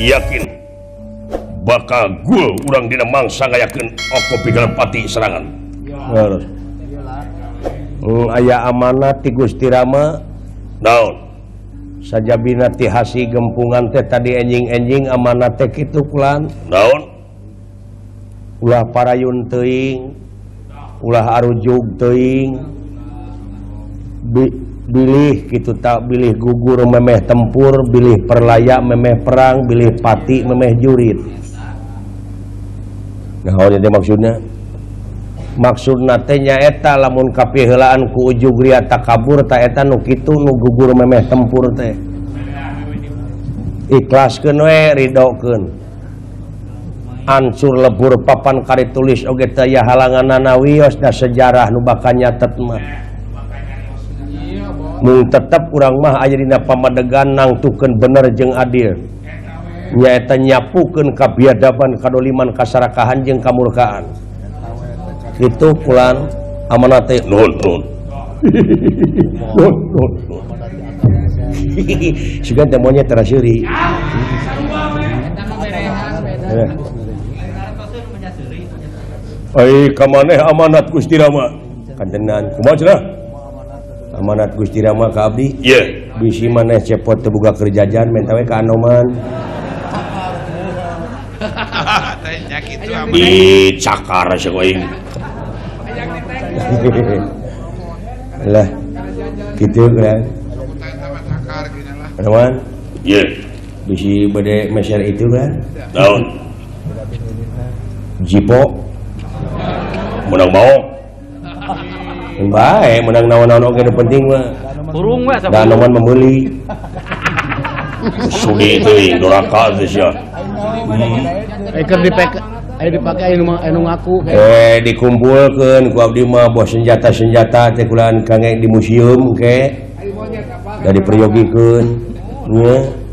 Yakin bakal gul urang dina mangsa ngayakeun oko pigalan pati serangan. Harus. Aya amanat ti Gusti Rama. Naon? Sajabina ti hasi gempungan teh tadi enjing-enjing amanat teh kitu kulan. Naon? Ulah parayun teuing, ulah arujug teuing. Bilih kitu tak bilih gugur memeh tempur, bilih perlaya memeh perang, bilih pati memeh jurit. Nah, jadi maksudnya maksudna teh nyaeta lamun kapiheulaan ku ujug ria takabur ta eta nu kitu nu gugur memeh tempur teh. Ikhlaskeun we ridokeun. Ancur lebur papan kari tulis oge teu aya halanganana wios da sejarah nu bakal nyatet mah. Mung tetep urang mah aya dina pamadegan nangtukeun bener jeung adil. Nyaeta nyapukeun kabiadaban kadoliman kasarakahan jeung kamurkaan. Itu kulan amanat teh nuhun nuhun. Nuhun nuhun. Sugan teh monyet teraseuri. Ai ka maneh amanat Gusti Rama. Kantenan kumaha cenah? Amanat Gusti Rama ka abdi. Ieu. Bisi maneh cepot teu boga keur jajan menta we ka Anoman. Dicakar sia aing. Lah kitu kan. Anoman? Ieu. Bisi bade meser itu kan. Naon? Jipo. Menang maok. Bae menang naon-naon oge nu penting mah. Burung we da Anoman memeuli. Sudi teuing doraka teh sia. Keur dipake aya dipake anu ngaku. Dikumpulkeun ku abdi mah boh senjata-senjata teh kulaan kangge di museum ke. Da diperyogikeun. Nya.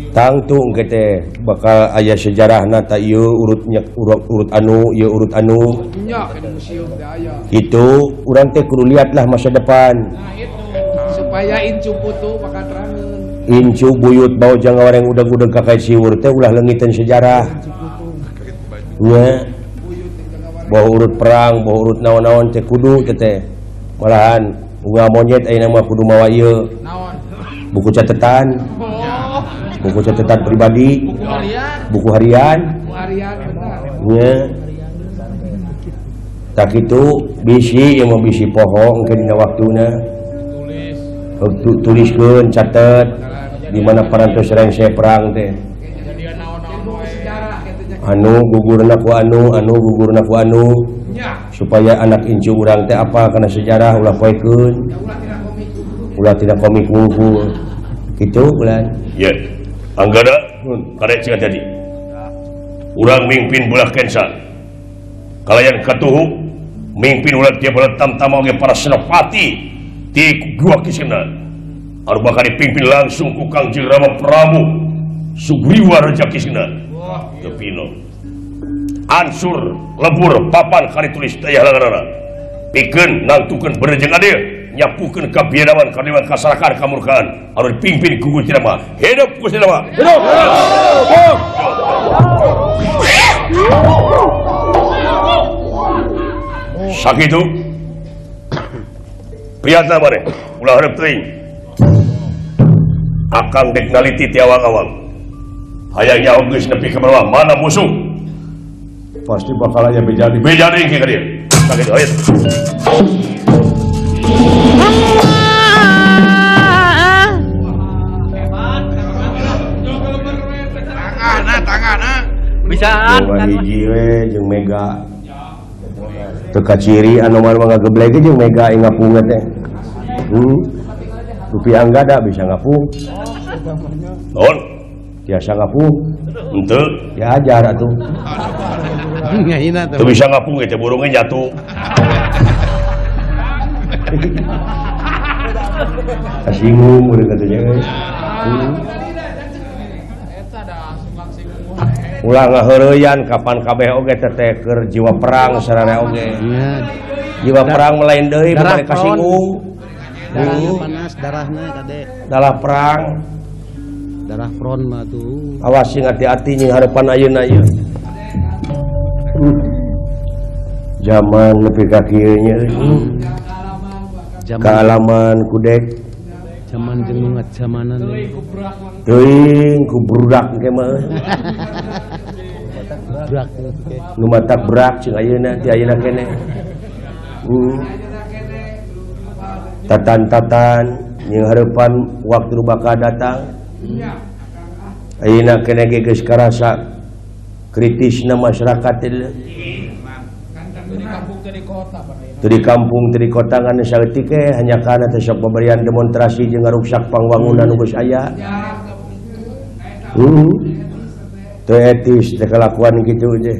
Tangtu engke teh bakal aya sejarahna ta ieu urutnya urut anu ieu urut anu. Itu urang teh kudu lihatlah masa depan. Supaya incu putu bakal terangeun. Incu buyut bau jangan wareng udeg-udeg ka kait siwur teh ulah leungiteun sejarah. Nya. Boh urut perang, boh urut naon-naon teh kudu teh teh. Malahan unggal monyet ayeuna mah kudu mawa ieu. Buku catatan. Buku catatan pribadi, buku harian, nya. Tak itu bisi yang mau bisi poho engke dina waktuna. Tuliskeun catet di mana parantos rengse perang teh. Anu gugurna ku anu, anu gugurna ku anu. Supaya anak incu urang teh apa kana sejarah ulah poekeun. Ulah tidak komik wungkul. Kitu bulan. Ye. Anggada karek cing jadi. Urang mimpin belah kensa. Kalayan katuhu mimpin ulah tiap belah tamtama oge para senopati ti Gua Kisena. Anu bakal dipimpin langsung ku Kangjeng Rama Prabu Sugriwa Raja Kisena. Tepino. Ansur lebur papan kari tulis teh halanganana. Pikeun nangtukeun bener jeung adil. Nyapukeun kabiadaban kadewan kasarakan kamurkaan anu dipimpin ku Gusti Rama. Hidup Gusti Rama. Hidup. Hidup. Sakitu priyatna maneh ulah hareup teuing. Akang dek naliti ti awang-awang. Hayang nyaho geus nepi ka bawah mana musuh. Pasti bakal aya beja deui. Beja deui ka dieu. Sakitu hayat. Bisaan hiji we jeung Mega. Teu kaciri anu mah ngageblek jeung Mega ngapung teh. Rupiah anggada bisa ngapung. Naon? Tiasa ngapung. Henteu. Diajar atuh. Teu bisa ngapung teh burungnya jatuh. Kasinggung udah katanya guys. Ulah ngaheureyan kapan kabeh oge teh keur jiwa perang sararea oge. Jiwa perang melain deui bari kasinggung. Darahnya panas, darahna kade. Darah perang. Darah front mah tuh. Awas sing hati-hati jeung harapan ayeuna ieu. Zaman nepi ka kieu nya. Kaalaman kudek. Zaman jeung nu ngajamanan. Teuing ku brudak engke mah. Brak. Nu matak brak cing ayeuna ti ayeuna keneh. Tatan-tatan jeung harapan waktu nu bakal datang. Ayeuna keneh ge geus karasa kritisna masyarakat teh. Teu di kampung teu di kota ngan saeutik ge hanya kana teh sok pemberian demonstrasi jeung ngaruksak pangwangunan nu geus aya. Teu etis teh kalakuan kitu teh.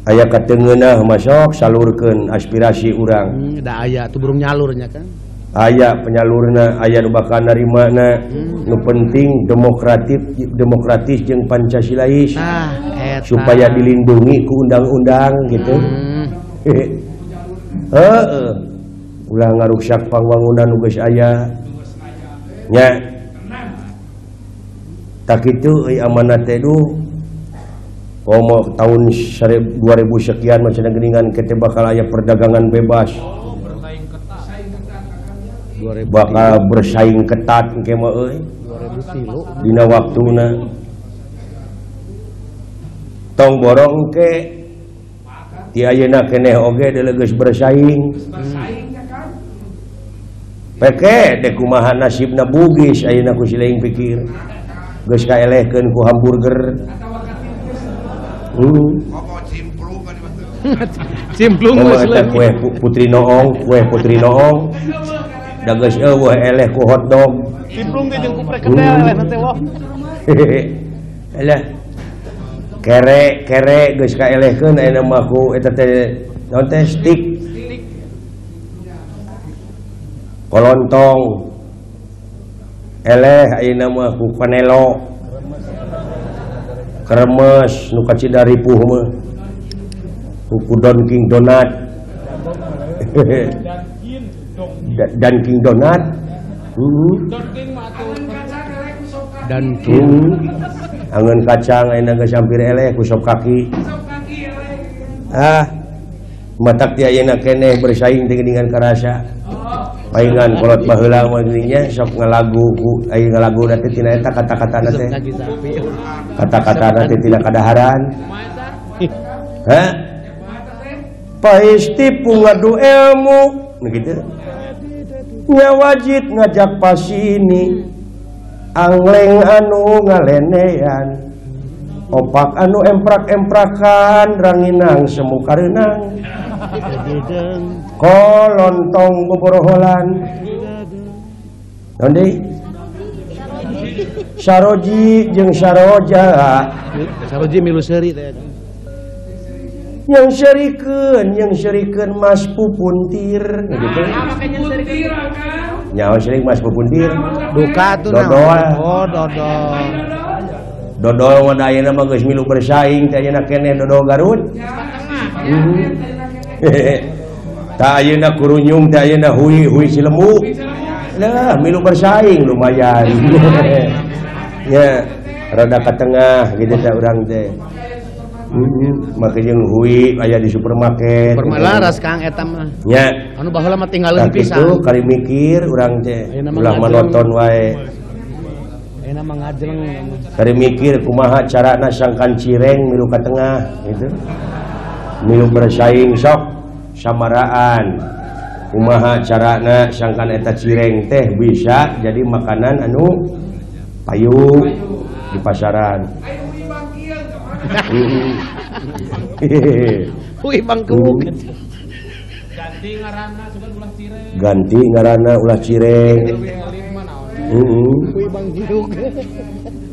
Aya katengeunah mah sok salurkeun aspirasi urang. Da aya tuh burung nyalurnya kan. Aya penyalurna, aya nu bakal narimana. Nu penting demokratis jeung Pancasilais. Supaya dilindungi ku undang-undang gitu. Heeh. Ulah ngaruksak pangwangunan nu geus aya. Nya. Tak kitu euy amanat teh duh. Komo tahun 2000 sekian macam geuningan kita bakal aya perdagangan bebas. Bakal bersaing ketat engke mah euy. 2000 dina waktuna. Tong borong ke ti ayeuna keneh oge deuleu geus bersaing. Peke dek kumaha nasibna Bugis ayeuna ku sileung pikir. Geus kaelehkeun ku hamburger. Cimplung geus kue putri noong, kue putri noong. Da geus eueuh eleh ku hotdog. Cimplung teh jeung ku perkedel eleh teh loh. Eleh. Kere kere geus kaelehkeun ayeuna mah ku eta teh naon teh stick. Kolontong. Eleh ayeuna mah ku panelo. Kremes nu kacida ripuh mah. Ku Don King Donat. Dan King Donat. Dan King angeun kacang ayeuna geus hampir eleh ku sop kaki. Ah, matak ti ayeuna keneh bersaing teh geuningan karasa. Paingan kolot baheula mah geuning sok ngalagu ku aya ngalagu teh tina eta kata-katana teh. Kata-katana teh tina kadaharan. Hah? Paisti pungadu ilmu nu kitu. Nya wajib ngajak pasini angleng anu ngalenean opak anu emprak-emprakan ranginang semu kareunang kolontong boboroholan naon deui Saroji jeung Saroja. Saroji milu seuri teh yang serikeun Mas Pupuntir gitu. Nyawa serik Mas Pupuntir. Duka tuh dodol. Oh, dodol. Dodol mah da ayeuna mah geus milu bersaing teh ayeuna keneh dodol Garut. Tah ayeuna kurunyung teh ayeuna hui-hui Cilembu. Lah milu bersaing lumayan. Ya, rada ka tengah gitu teh urang teh. Make jeung hui aya di supermarket. Permalaras Kang eta mah. Nya. Anu baheula mah tinggalin pisan. Kitu kali mikir urang teh ulah manoton wae. Ayeuna mah ngajleng. Kali mikir kumaha carana sangkan cireng milu ka tengah gitu. Milu bersaing sok samaraan. Kumaha carana sangkan eta cireng teh bisa jadi makanan anu payu di pasaran. Hui bangkuk. Ganti ngaranna sugan ulah cireng. Ganti ngaranna ulah cireng. Hui bangkuk.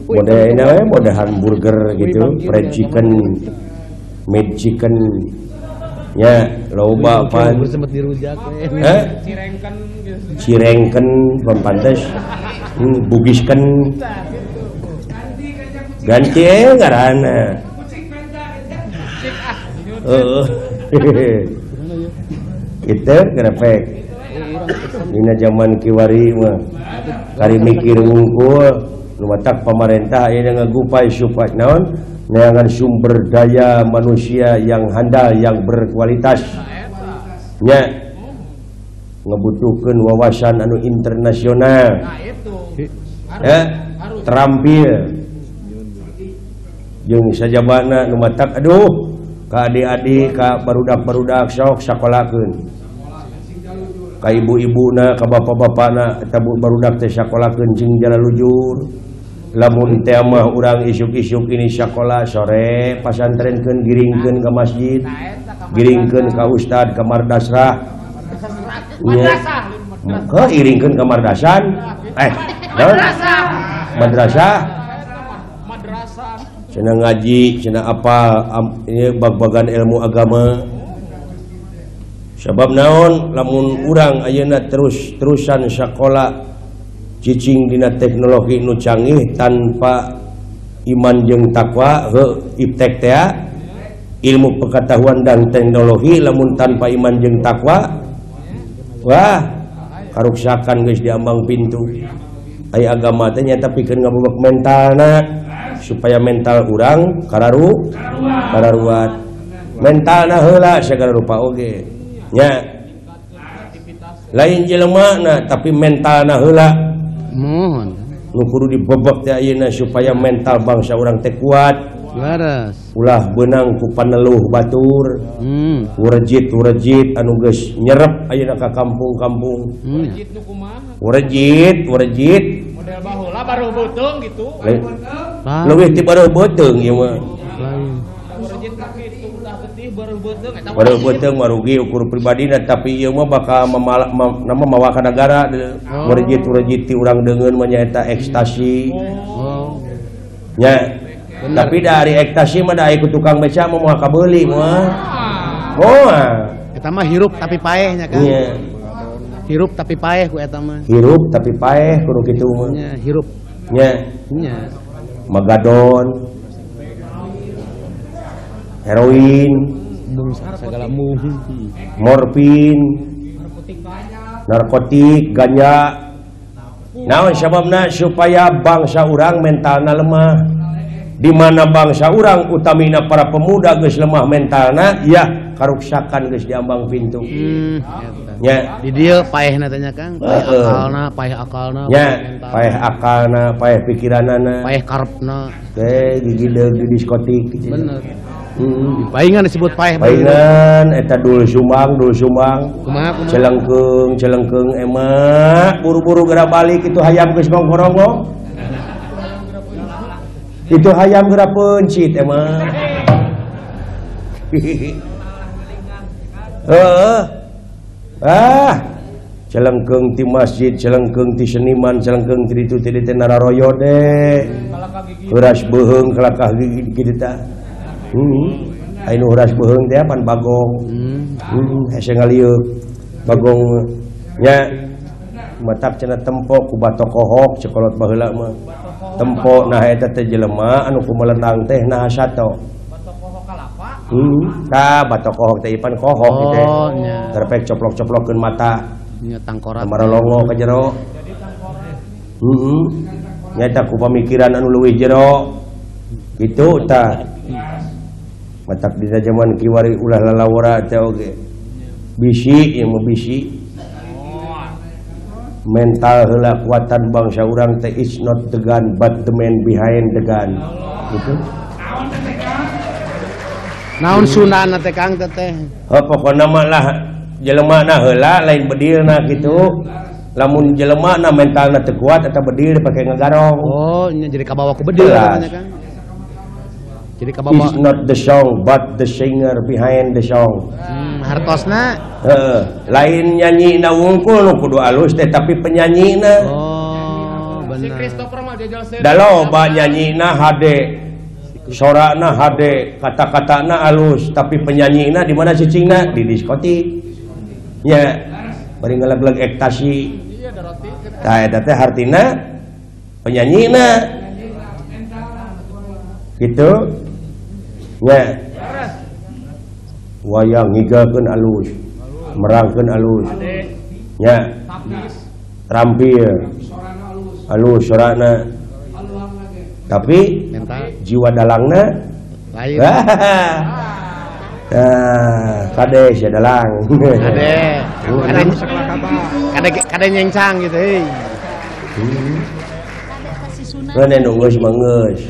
Modena we mode hamburger gitu, fried chicken, made chicken. Nya loba pan. Sempat dirujak we. Cirengken gitu. Cirengken pantes. Bugisken. Ganti ngaranna. Heeh. Kitu grepek. Dina zaman kiwari mah kari mikir wungkul. Nu matak pamarentah ayeuna ngagupai supaya naon neangan sumber daya manusia yang handal yang berkualitas nya ngebutuhkeun wawasan anu internasional ya terampil jeung sajabana nu matak aduh ka adik-adik ka barudak-barudak sok sakolakeun ka ibu-ibuna ka bapak-bapana eta barudak teh sakolakeun jeung jalalujur lamun teh mah urang isuk-isuk ini sakola sore pasantrenkeun giringkeun ka masjid giringkeun ka ustad ka madrasah ke iringkeun ka mardasan madrasah cenah ngaji cenah apa ini bag-bagan ilmu agama sebab naon lamun urang ayeuna terus-terusan sakola cicing dina teknologi nu canggih tanpa iman jeung takwa heuh iptek teh ilmu pengetahuan dan teknologi lamun tanpa iman jeung takwa wah karuksakan geus diambang pintu aya agama teh nya tapi pikeun ngabobok mentalna supaya mental urang kararuat mentalna heula sagala rupa oge nya lain jelemana tapi mentalna heula mohon nu kudu dibobok teh ayeuna supaya mental bangsa urang teh kuat laras ulah beunang ku paneluh batur urejit anu geus nyerep ayeuna ka kampung-kampung urejit nu kumaha urejit model baheula baruh beuteung gitu leuwih ti baruh beuteung ieu mah urejit ka kitu ulah getih baruh beuteung eta baruh beuteung mah rugi ukur pribadina tapi ieu mah bakal nama mawa ka nagara urejit ti urang deungeun mah nyaeta ekstasi nya. Tapi dari ekstasi mah da ku tukang beca mah moal kabeuli moal. Moal. Eta mah hirup tapi paeh nya kan. Iya. Hirup tapi paeh ku eta mah. Hirup tapi paeh kudu kitu mah. Nya hirup. Nya. Nya. Magadon. Heroin, segala mung. Morfin. Narkotik, ganja. Naon sababna supaya bangsa urang mentalna lemah. Di mana bangsa urang utamina para pemuda geus lemah mentalna ya karuksakan geus diambang pintu. Nya di dieu paehna teh nya Kang, paeh akalna, paeh akalna, nya paeh akalna, paeh pikiranana, paeh karepna. Teh gigideug di diskotik gitu. Bener. Paingan disebut paeh. Paingan eta dul sumbang, Kumaha kumaha? Celengkeung, celengkeung emak buru-buru geura balik itu hayam geus ngongkorongong. Itu hayam geura peuncit emang. Heeh. Ah. Celengkeung ti masjid, celengkeung ti seniman, celengkeung ti ditu ti ditu nararoyo de. Heuras beuheung kalakah gigi kitu tah. Heeh. Anu heuras beuheung teh pan bagong. Hese ngalieuk bagong nya matak cenah tempo ku batokohok cekolot baheula mah. Tempo nah eta teh jelema anu kumelendang teh nah sato. Batokohok kalapa? Ka batokohok teh ipan kohok kitu. Oh nya. Terpek coplok-coplokeun mata. Nya tangkorak. Marolongo ka jero. Jadi tangkorak. Heeh. Nyaeta ku pamikiran anu leuwih jero. Kitu tah. Matak dina jaman kiwari ulah lalawara teh oge. Bisi ieu mah bisi. Mental heula kuatan bangsa urang teh is not the gun but the man behind the gun. Gitu. Naon sunana teh Kang teh? Heuh pokona mah lah jelemana heula lain bedilna kitu. Lamun jelemana mentalna teu kuat eta bedil dipake ngagarong. Oh, nya jadi kabawa ku bedil namanya Kang. Jadi kabawa. Is not the song but the singer behind the song. Hartosna heeh, lain nyanyina wungkul nu kudu alus teh tapi penyanyina. Oh, bener. Si Christopher mah jajal seuri. Da loba nyanyina hade. Sorana hade, kata-katana alus, tapi penyanyina di mana cicingna? Di diskotik. Nya, bari ngeleg-leg ekstasi. Tah eta teh hartina penyanyina. Gitu. Nya. Wayang ngigakeun alus, merangkeun alus. Nya. Terampil. Alus sorana. Tapi mental jiwa dalangna lain. Nah, kade sia dalang. Kade. Kade kade nyengsang gitu heuy. Kene nu geus mah geus.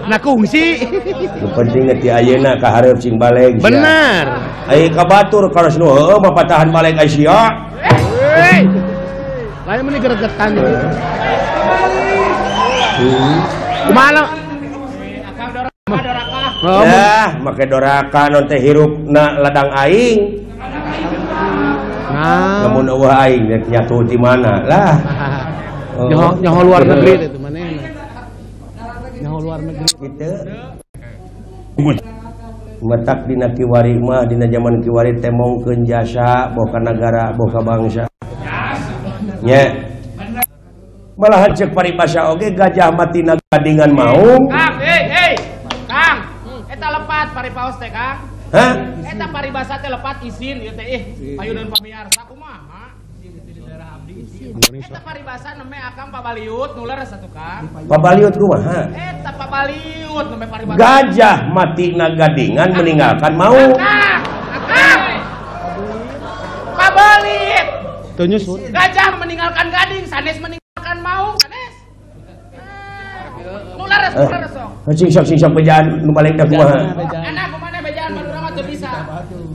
Nah kungsi. Nu penting ti ayeuna ka hareup cing baleg. Bener. Ai ka batur karos nu heueuh mah patahan baleg ai sia. Heuy. Lain meni gregetan gitu. Kumaha? Ya, make doraka non teh hirupna ladang aing. Nah, lamun eueuh aing rek nyatu di mana lah. Nyaho nyaho luar negeri teh manehna. Nyaho luar negeri kitu. Matak dina kiwari mah dina jaman kiwari teh mongkeun jasa boh ka nagara boh ka bangsa. Nya. Malahan ceuk paribasa oge gajah mati gadingan maung. Kang, hei hei. Kang, eta lepat paripaos teh Kang. Hah? Eta paribasa teh lepat isin ieu teh ih payuneun pamiarsa kumaha? Eta paribasa neme akang pabaliut nular satu Kang. Pabaliut kumaha? Eta pabaliut neme paribasa. Gajah mati gadingan meninggalkan maung. Akang. Pabaliut. Teu nyusut. Gajah meninggalkan gading, sanes meninggalkan maung, sanes. Nular nular sok. Sing sok bejaan nu balik da kumaha? Anak kumaha bejaan urang mah teu bisa.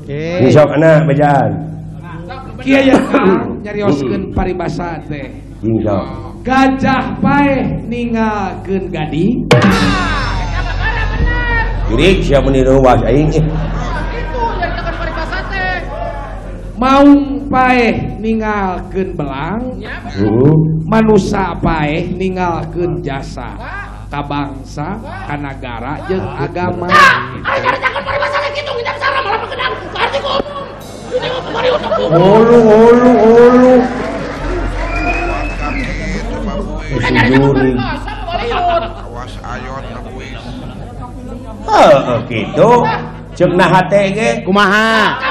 Sing sok anak bejaan. Kieu ya Kang nyarioskeun paribasa teh. Sing sok. Gajah paeh ninggalkeun gading. Eta bakara bener. Jurik sia meuni reuas aing. Itu nyaritakeun paribasa teh. Maung paeh ninggalkeun belang. Manusa paeh ninggalkeun jasa ka bangsa, ka nagara jeung agama. Ari nyaritakeun paribasa teh kitu nginjam sareng malah pekedang arti ku umum. Ulu ulu ulu. Awas ayot kabuis. Heeh kitu. Ceuk na hate ge kumaha?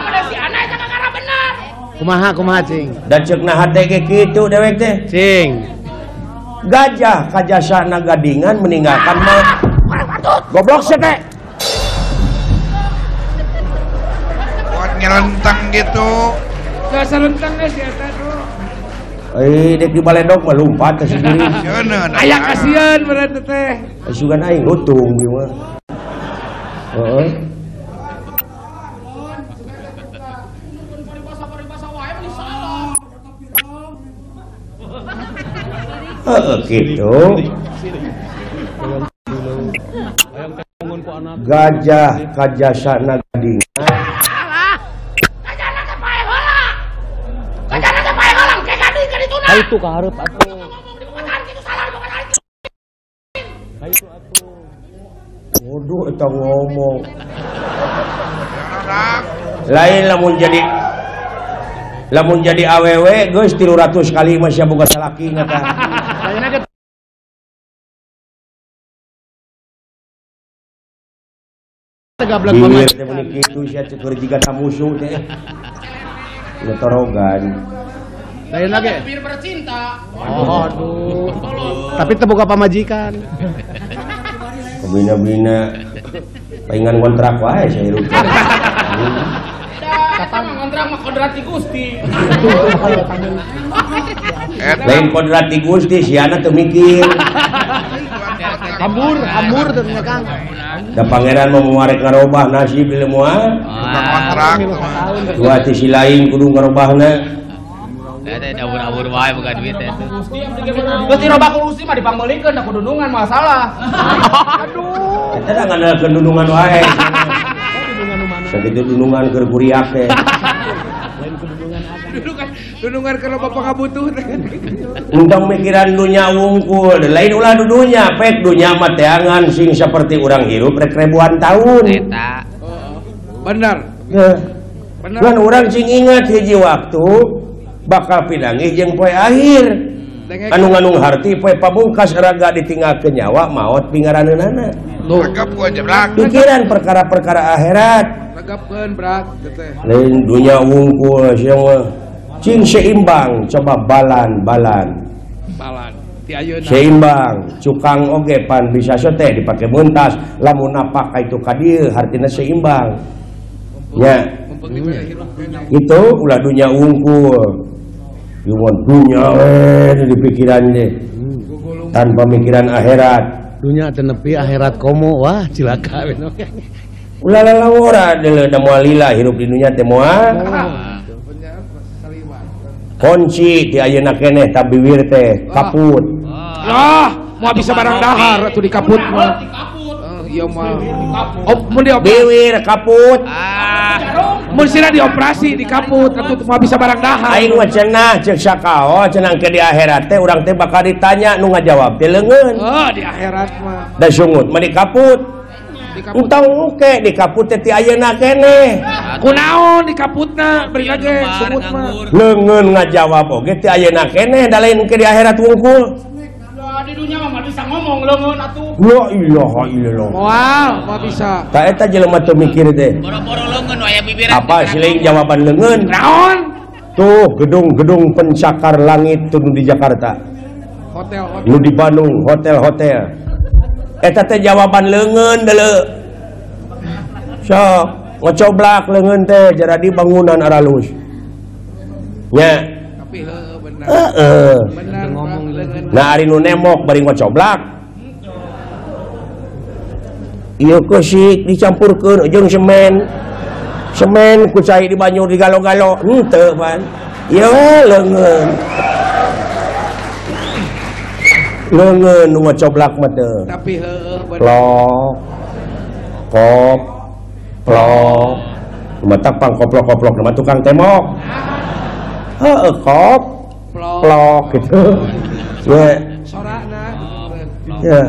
Kumaha kumaha cing? Da ceuk na hate ge kitu dewek teh. Cing. Gajah kajasana gadingan meninggalkan mah. Goblok sia teh. Buat nyelentang gitu. Gak selentang geus si eta tuh. Eh dek di baledog mah lumpat teh sendiri. Aya kasieun berarti teh. Sugan aing lutung ieu mah. Heeh. Heeh kitu. Gajah kajasana gadingan. Gajahna teh paeh heula. Gajahna teh paeh heula ke gading ka dituna. Itu ka hareup atuh. Ngomong di kitu salah di Waduh eta ngomong. Lain lamun jadi awewe geus 300 kali mah sia boga salaki ngata. Bibir teh meuni kitu sia ceukur jiga tamusu teh. Ngetorogan. Lain lagi. Bibir bercinta. Oh, aduh. Tapi teu boga pamajikan. Bina-bina paingan kontrak wae sia hirup. Kapan ngontrak mah kodrat ti Gusti. Lain kodrat ti Gusti siana teu mikir. Hambur, hambur teh nya Kang. Da pangeran mau muarek ngarobah nasib di moal. Kontrak. Dua ti si lain kudu ngarobahna. Teh abur-abur wae boga duit teh. Geus dirobah ku Gusti mah dipangmeulikeun da kudunungan mah salah. Aduh. Eta da ngandalkeun dunungan wae. Sakitu dunungan keur kuriak teh. Lain kudunungan Dunungan dunungan kalau bapak ngabutuh teh. Undang mikiran dunya wungkul, lain ulah dunya pek dunya mah teangan sing seperti urang hirup rek ribuan tahun. Eta. Bener. Bener. Kan urang sing ingat hiji waktu bakal pinanggih jeung poe akhir. Anu nganung harti poe pamungkas raga ditinggalkeun nyawa maot pingaraneunana. Pikiran perkara-perkara akhirat. Regapkeun brak teh. Lain dunya wungkul sia mah. Cing seimbang coba balan-balan. Balan. Seimbang, cukang oge pan bisa teh dipake mentas, lamun napak ka itu ka dieu hartina seimbang. Nya. Itu ulah dunya unggul. Ieu dunya we di pikiran teh. Tanpa mikiran akhirat. Dunya teu nepi akhirat komo, wah cilaka we. Ulah lalawora deuleu da moal lila hirup di dunya teh moal. Kunci di ayeuna keneh ta biwir teh kaput. Lah, moal bisa barang dahar atuh dikaput mah. Ieu mah. Oh, mun dioperasi biwir kaput. Mun sira dioperasi dikaput atuh moal bisa barang dahar. Aing mah cenah ceuk sakao cenah ke di akhirat teh urang teh bakal ditanya nu ngajawab teh leungeun. Oh, di akhirat mah. Da sungut mah dikaput. Utang oke dikaput teh ti ayeuna keneh. Kunaon dikaputna beri lagi sungut mah. Leungeun ngajawab oge ti ayeuna keneh da lain ke di akhirat wungkul. Di dunya mah bisa ngomong leungeun atuh. La ilaha illallah. Moal, moal bisa. Ta eta jelema teu mikir teh. Boro-boro leungeun aya bibiran. Apa siling jawaban leungeun? Naon? Tuh gedung-gedung pencakar langit tuh di Jakarta. Hotel-hotel. Nu di Bandung, hotel-hotel. Eta teh jawaban leungeun deuleu. Sok ngocoblak leungeun teh jadi bangunan aralus. Nya. Tapi heueuh bener. Heeh. Bener ngomong leungeun. Nah ari nu nemok bari ngocoblak. Ieu keusik dicampurkeun jeung semen. Semen ku cai di banyu digalo-galo henteu pan. Ieu leungeun. Leungeun nu ngocoblak mah teh. Tapi heueuh bener. Plok. Kop. Plok. Matak pang koplok-koplok nama tukang tembok. Heeh, kop. Plok gitu. Ya. Sorana. Ya.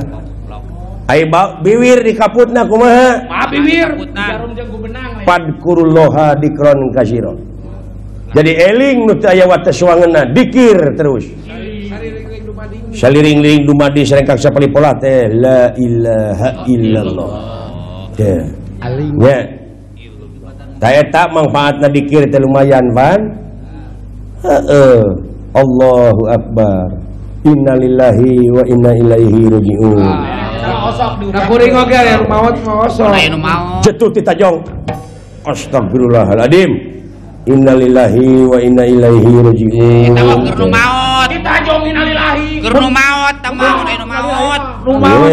Ai biwir dikaputna kumaha? Ma biwir. Jarum jeung gubenang. Padkurullaha dikron kasiron. Jadi eling nu teu aya wates wangeunna, dikir terus. Saliring-liring dumadi sarengkak sapali polah teh la ilaha illallah. Teh. Nya. Ta eta mangfaatna dikir teh lumayan pan. Heeh. Allahu akbar. Innalillahi wa inna ilaihi rajiun. Nah kuring oge aya nu maot mah osok. Jetuh ti tajong. Astagfirullahaladzim. Innalillahi wa inna ilaihi rajiun. Eta mah keur nu maot. Di tajong innalillahi. Keur nu maot, tah maot aya nu maot. Nu maot.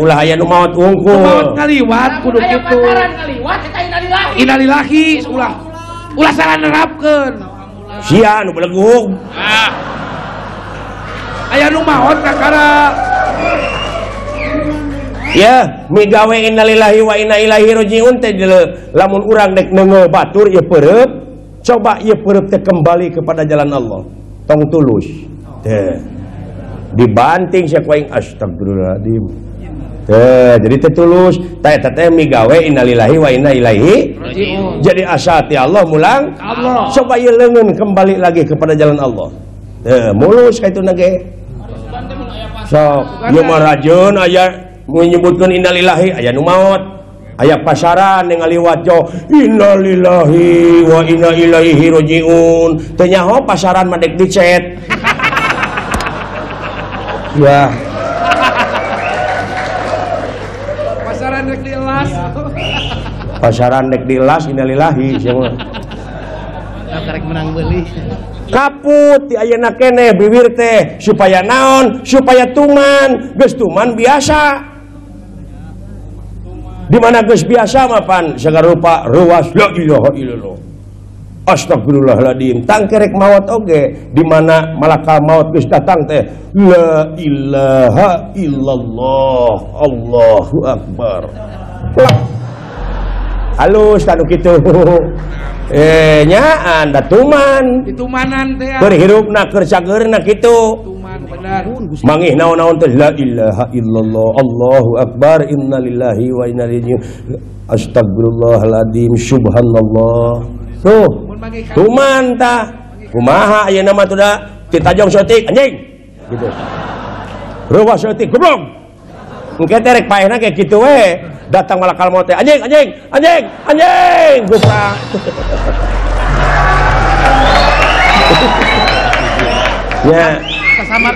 Ulah aya nu maot wungkul. Nu maot ngaliwat kudu Aya kitu. pacaran ngaliwat eta innalillahi. Innalillahi ulah. Ulah salah nerapkeun. Sia nu belegug. Ah. Aya nu maot kakara. Ya, migawe innalillahi wa inna ilaihi rajiun teh lamun urang dek neungeul batur ieu peureub, coba ieu peureub teh kembali kepada jalan Allah. Tong tulus. Teh. Dibanting sia ku aing astagfirullahaladzim. Teh, jadi teh tulus. Teh eta teh migawe innalillahi wa inna ilaihi rajiun. Jadi asa ti Allah mulang Allah. Coba ieu leungeun kembali lagi kepada jalan Allah. Teh, mulus ka itu ge. Sok, ieu mah rajeun aya menyebutkan innalillahi aya nu maot, aya pasaran yang ngaliwat jo innalillahi wa inna ilaihi rajiun. Teu nyaho pasaran mah dek dicet. Ya. Pasaran dek dilas. Pasaran dek dilas innalillahi sia mah. Karek menang beuli. Kaput di ayeuna keneh bibir teh supaya naon? Supaya tuman, geus tuman biasa. Di mana geus biasa mah pan sagala rupa ruas la ilaha illallah. Astagfirullahaladzim. Tangkerek maot oge di mana malakal maut geus datang teh la ilaha illallah Allahu akbar. Halus tanu kitu. Nyaan da tuman. Ditumanan teh. Keur hirupna keur cageurna kitu. Tuman bener. Mangih naon-naon teh la ilaha illallah Allahu akbar innalillahi wa inna ilaihi rajiun. Astagfirullahaladzim subhanallah. Tuh. Tuman tah. Kumaha ayeuna mah tuh da ditajong saeutik anjing gitu. Reuwas saeutik goblok. Engke teh rek paehna kayak kitu we. Datang malakal maut teh anjing anjing anjing anjing guprak. Ya.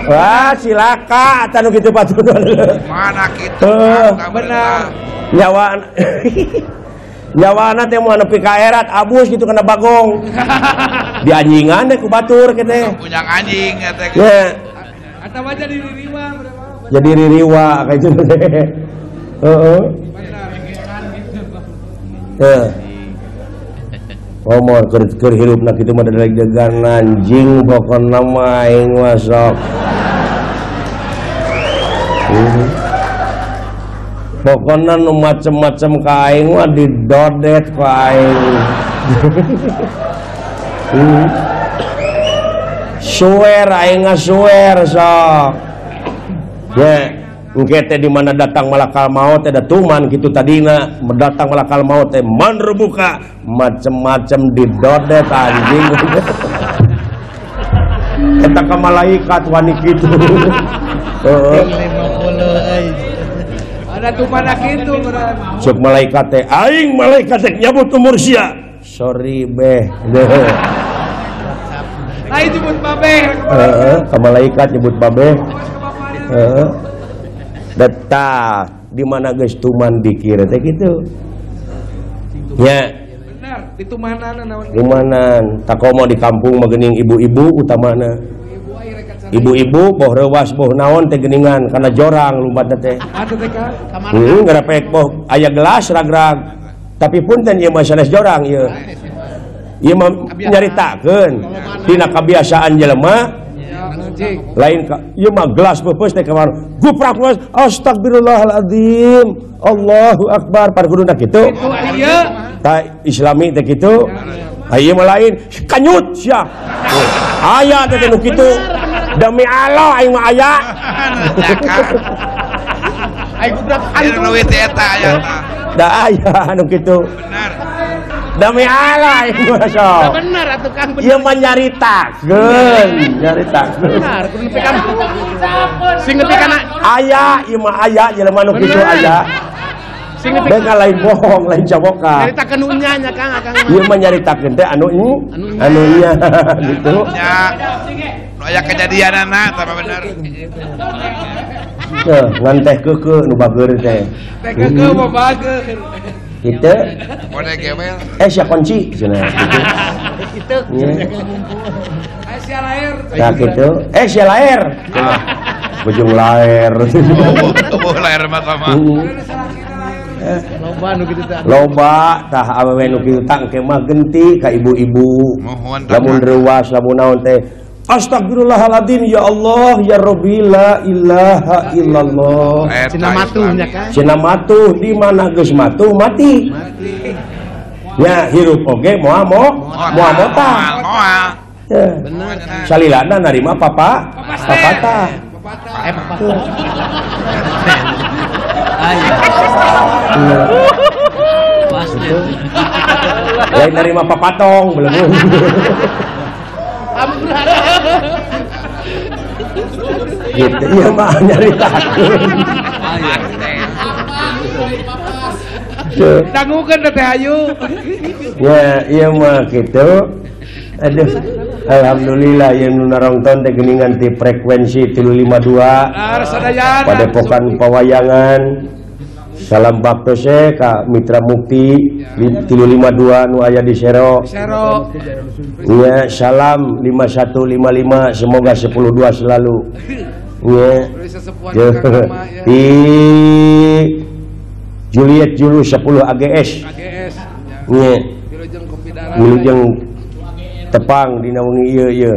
Wah, silaka atan nu kitu patut. Mana kitu? Benar. Nyawa nyawana teh moal nepi ka erat abus gitu kena bagong. Di anjingan teh ku batur kitu teh. Punya anjing teh. Ya. Atawa jadi ririwa. Jadi ririwa kayak gitu teh. Heeh. Heeh. Omor keur hirupna kitu mah degan anjing pokona mah aing mah sok. Pokona nu macem-macem ka aing mah didodet ku aing. Suwer aing ngasuwer sok. Ya, engke teh di mana datang malakal maut teh da tuman kitu tadina, datang malakal maut teh manrubuka macem-macem didodet anjing. Eta ka malaikat wani kitu. Heeh. Ada tumana kitu berat. Cek malaikat teh aing malaikat teh nyabut umur sia. Sorry beh. Lain nyebut babeh. Heeh, ka malaikat nyebut babeh. Heeh. Deta di mana geus tuman dikir teh kitu. Nya. Bener, ditumanan naon. Tumanan, takomo di kampung mah geuning ibu-ibu utamana. Ibu-ibu boh reuwas boh naon teh geuningan kana jorang lumpat teh. Atuh teh ka. Heuh, ngarepek boh aya gelas rag-rag. Tapi punten ieu mah sanes jorang ieu. Ieu mah nyaritakeun dina kabiasaan jelema lain ieu mah gelas peupeus teh kamar guprak gelas astagfirullahaladzim Allahu akbar par kuduna kitu. Ta islami teh kitu. Ieu mah lain kanyut sia. Aya teh nu kitu. Demi Allah aing mah aya. Aing guprak anu teh eta aya tah. Da aya anu kitu. Bener. Demi Allah aing mah sok. Bener atuh Kang bener. Ieu mah nyaritakeun, nyaritakeun. Bener, kudu nepi ka sing nepi kana aya, ieu mah aya jelema nu kitu aya. Sing nepi kana lain bohong, lain caboka. Nyaritakeun nu nya nya Kang, Akang. Ieu mah nyaritakeun teh anu anu nya gitu. Nya. Nu aya kejadianana tah bener. Teh, ngan teh keukeuh nu bageur teh. Teh keukeuh mah bageur. Gitu. Model gewel. Sia kunci cenah gitu. Eh sia laer. Nah gitu. Sia laer. Bujung laer. Oh, laer mah sama. Loba nu kitu teh. Loba tah awewe nu kitu tah engke mah genti ka ibu-ibu. Lamun reuwas lamun naon teh. Astagfirullahaladzim ya Allah ya Rabbi la ilaha illallah. Cina matuh nya kan. Cina matuh di mana geus matuh mati. Mati. Ya hirup oge moal moal motah. Moal. Bener. Salilana narima papa papatah. Papa. Lain narima papatong belum. Gitu, iya mah nyaritakeun. Dangukeun teh Ayu. Ya, iya mah gitu. Aduh, alhamdulillah yang nu narongton teh geuningan ti frekuensi 352. Padepokan Pawayangan. Salam baktos ka Mitra Mukti 352 nu aya di Sero. Sero. Ya, salam 5155 semoga 102 selalu. Ya. Di Juliet Julu 10 AGS. AGS. Nya. Wilujeng tepang dina wengi ieu ieu.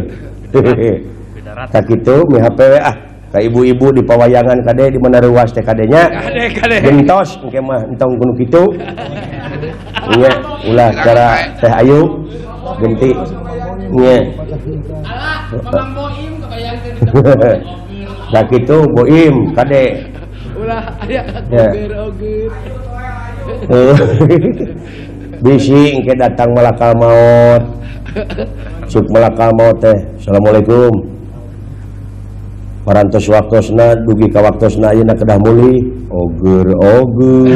Tak kitu mi HP we ah. Ka ibu-ibu di pawayangan kade di mana reuwas teh kadenya. Kade kade. Gentos engke mah entong kudu kitu. Nya ulah cara teh ayu genti. Nya. Lah kitu boim kade. Ulah aya oger-oger. Bisi engke datang malakal maut. Cuk malakal maut teh. Assalamualaikum. Parantos waktosna dugi ka waktosna ayeuna kedah mulih oger oger.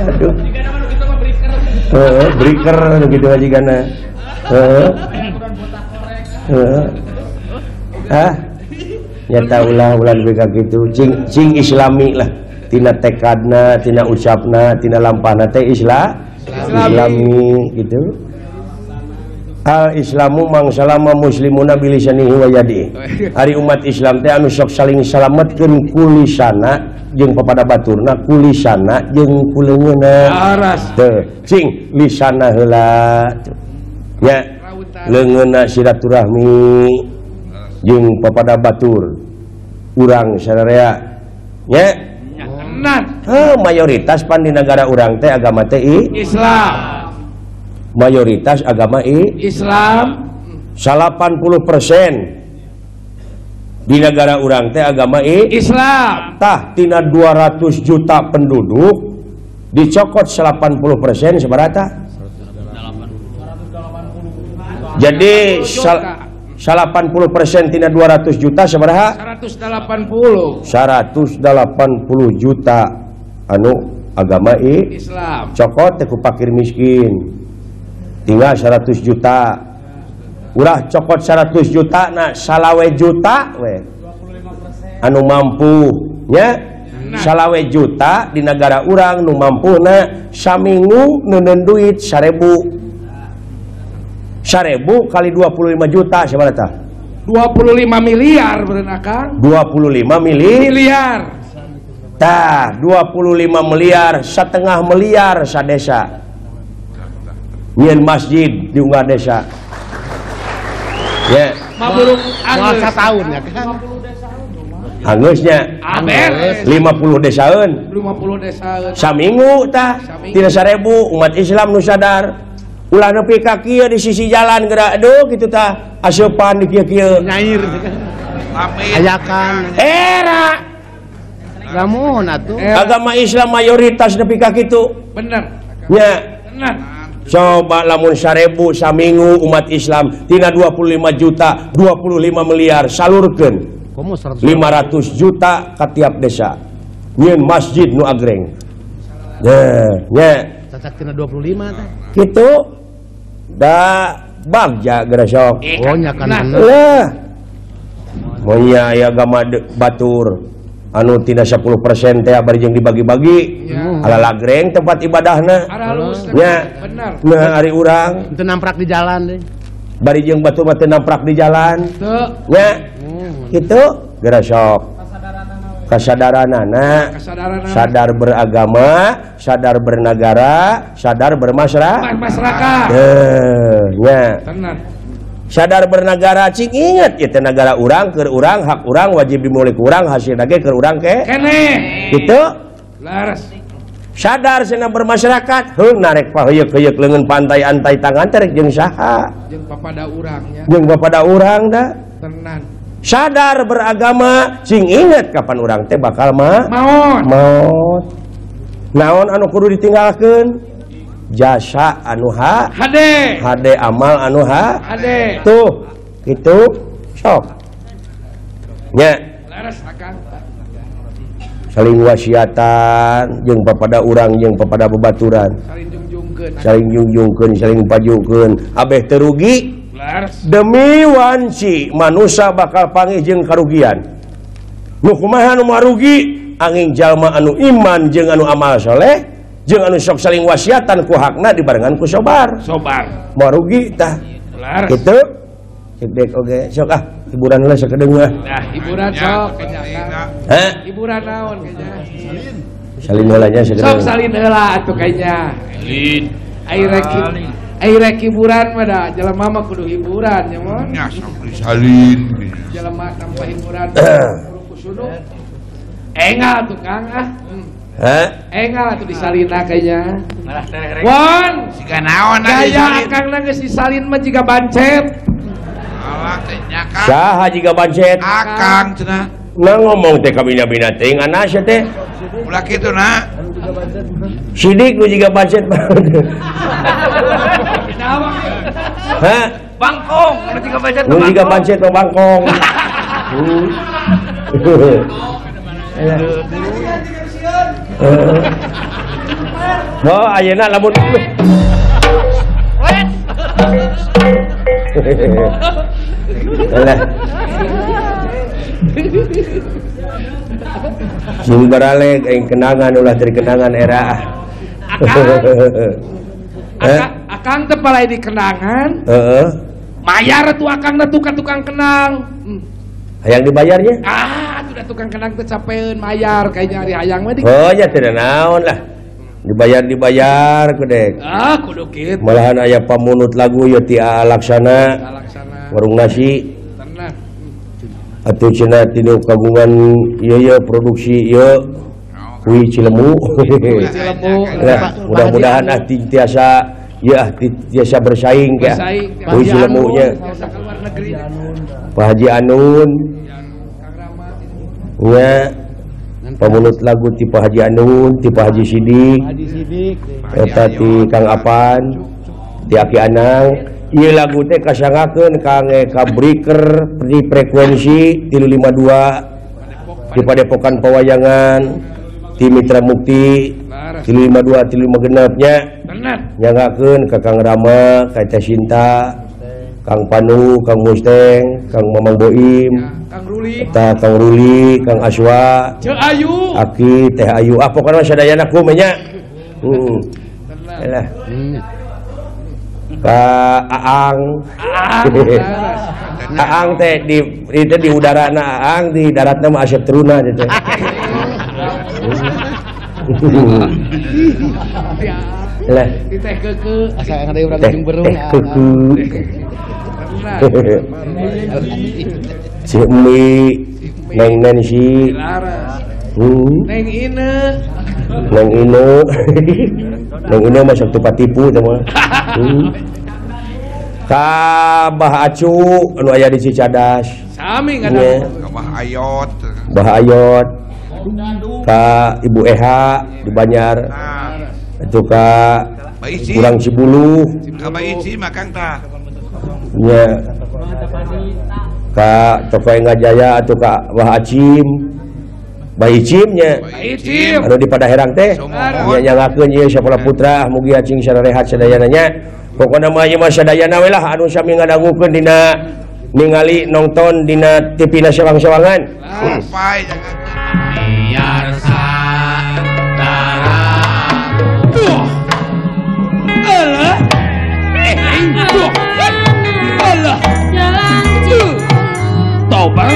Aduh. Heeh, breaker nu kitu jigana. Heeh. Hah? Nyata ulah ulah nepi ka kitu. Cing cing islami lah. Tina tekadna, tina ucapna, tina lampahna teh Islami gitu. Al Islamu mangsalama muslimuna bilisanihi wa yadihi. Ari umat Islam teh anu sok saling salametkeun kulisana jeung papada baturna, kulisana jeung kuleungeunna. Teu, cing lisana heula. Nya leungeunna silaturahmi jeung papada batur urang sararea. Nya mayoritas pan di negara urang teh agama teh Islam. Mayoritas agama Islam. 80% di negara urang teh agama Islam. Tah tina 200 juta penduduk dicokot 80% seberapa? Jadi 80% tina 200 juta sabaraha? 180. 180 juta anu agama Islam. Cokot teh ku fakir miskin. Tinggal 100 juta. Ulah cokot 100 juta na salawe juta we. Anu mampu nya salawe juta di negara urang nu mampuna saminggu neuneun duit 1000. 1000 kali 25 juta sabaraha tah? 25 miliar beureun akang. 25 miliar. Tah, 25 miliar, setengah miliar sadesa. Nyieun masjid di unggal desa. Ya. Maburung anggeus sataun ya kan. Anggeusnya 50 desaeun. 50 desaeun. Saminggu tah tina 1000 umat Islam nu sadar. Ulah nepi ka kieu di sisi jalan geura aduh kitu tah aseupan di kieu-kieu nyair ayakan era lamun atuh agama Islam mayoritas nepi ka kitu bener nya bener. Coba lamun 1000 saminggu umat Islam tina 25 juta 25 miliar salurkeun 500 juta ka tiap desa nyieun masjid nu agreng nya cacak tina 25 tah kitu da bagja geura sok. Oh nya kan lah. Mun nya aya agama batur anu tina 10% teh bari jeung dibagi-bagi ala lagreng tempat ibadahna. Nya bener. Nah ari urang teu namprak di jalan deui. Bari jeung batur mah teu namprak di jalan. Teu. Nya kitu geura sok. Kesadaranana, sadar beragama, sadar bernegara, sadar bermasyarakat. Masyarakat. Nya. Sadar bernegara cing inget ieu teh negara urang, keur urang, hak urang, wajib dimiliki urang, hasilna ge keur urang ke. Keneh. Kitu. Laras. Sadar cenah bermasyarakat, heuh narek paheuyeuk-heuyeuk leungeun pantai antai tangan teh rek jeung saha? Jeung papada urang nya. Jeung papada urang da. Tenan. Sadar beragama, cing inget kapan urang teh bakal maot. Maot. Naon anu kudu ditinggalkeun? Jasa anu ha hade. Hade amal anu ha hade. Tuh, kitu sok. Nya. Laras akang. Saling wasiatan jeung papada urang jeung papada babaturan. Saling jungjungkeun. Saling jungjungkeun, saling pajukeun. Abeh teu rugi. Demi wanci manusia bakal panggih jeung karugian. Nu kumaha nu marugi angin jalma anu iman jeung anu amal soleh jeung anu sok saling wasiatan ku hakna dibarengan ku sobar. Sobar. Marugi tah. Kitu. Cek dek oge sok ah hiburan heula sakedeung ah. Nah, hiburan sok kayaknya. Hah? Hiburan naon kayaknya? Salin heula nya sakedeung. Sok salin heula atuh kayaknya. Salin. Ai rek Air hiburan mah da jelema mah kudu hiburan nya mon. Nya sok disalin. Jelema tanpa hiburan kudu engal tuh Kang ah. Hah? Engal atuh disalina kayaknya. Malah tereh. Won, siga naon gaya akang na geus disalin mah jiga bancet. Alah teh nya Kang. Saha jiga bancet? Akang cenah. Nah ngomong teh kabina-bina teuing anas teh. Ulah kitu na. Sidik nu jiga bancet mah. Hah? Bangkong, nu jiga bancet. Nu jiga bancet mah bangkong. Oh, ayeuna lamun Alah. Sing baraleg aing kenangan ulah dari kenangan era. Akang teh palai di kenangan. Heeh. Mayar tuh akang teh tukang kenang. Hayang dibayarnya? Ah, sudah tukang kenang teh capeun mayar kayaknya ari hayang mah di. Oh ya teu naon lah. Dibayar kudek. Ah, kudu kitu. Malahan aya pamunut lagu ye ti Laksana. Warung nasi. Tenang. Atuh cenah tinu kagungan ieu ieu produksi ieu Kui Cilemu. Cilemu. Nah, mudah-mudahan ah tiasa ya tiasa bersaing ka. Kui Cilemu nya. Pak Haji Anun. Nya pamunut lagu ti Pak Haji Anun, ti Pak Haji Sidik. Eta ti Kang Apan, ti Aki Anang. Ieu lagu teh kasangakeun kangge ka breaker di frekuensi 352 di Padepokan Pawayangan ti Mitra Mukti 352 35 genepnya nyangakeun ka Kang Rama, ka Teh Sinta, Kang Panu, Kang Musteng, Kang Mamang Boim, Kang Ruli, eta Kang Ruli, Kang Aswa, Ceu Ayu, Aki, Teh Ayu. Ah pokona sadayana ku nya. Heeh. Alah. Ka Aang. Aang teh di itu di udarana Aang, di daratna mah Asep Teruna gitu. Lah, di teh keukeu. Asa ada urang jeung berung. Teh keukeu. Si Umi, Neng Nancy, Neng Ine, Neng Ine, Neng Ine masuk tempat tipu teman. Ka Bah Acu, anu aya di Cicadas. Sami nggak Bah Ayot, Bah Ayot, ka Ibu Eha di Banjar, itu ka Kurang Cibulu, ka Bah Ici makang tah. Nya. Ka Toko Engajaya atau ka Bah Acim, Bah Icim nya, anu di Padaherang teh, nya nyangakeun ieu Sapola Putra, mugi acing sarehat sadayana nya. Pokona mah ieu mah sadayana we lah anu sami ngadangukeun dina ningali nonton dina TV na sewang-sewangan. Sampai jangan biar sadara. Alah. Alah. Toba.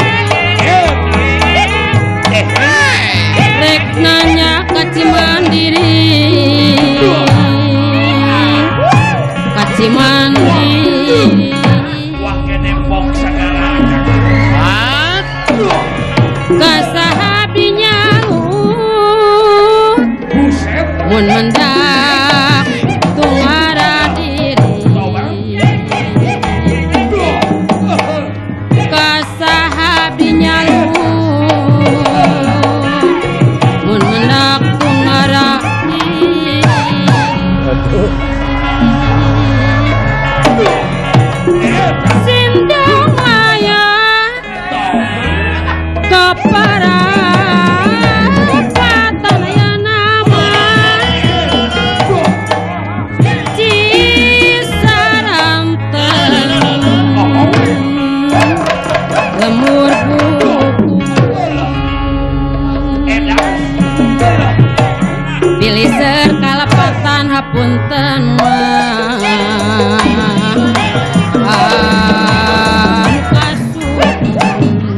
Rek nanya ka Cimandiri, ka Cimandiri. Wah kenempok segala. Ka sahabinya mun mendak tungara diri. Ka sahabinya mun mendak tungara diri. Sindang maya kepara lemur buku pilih serkalepatan hapunten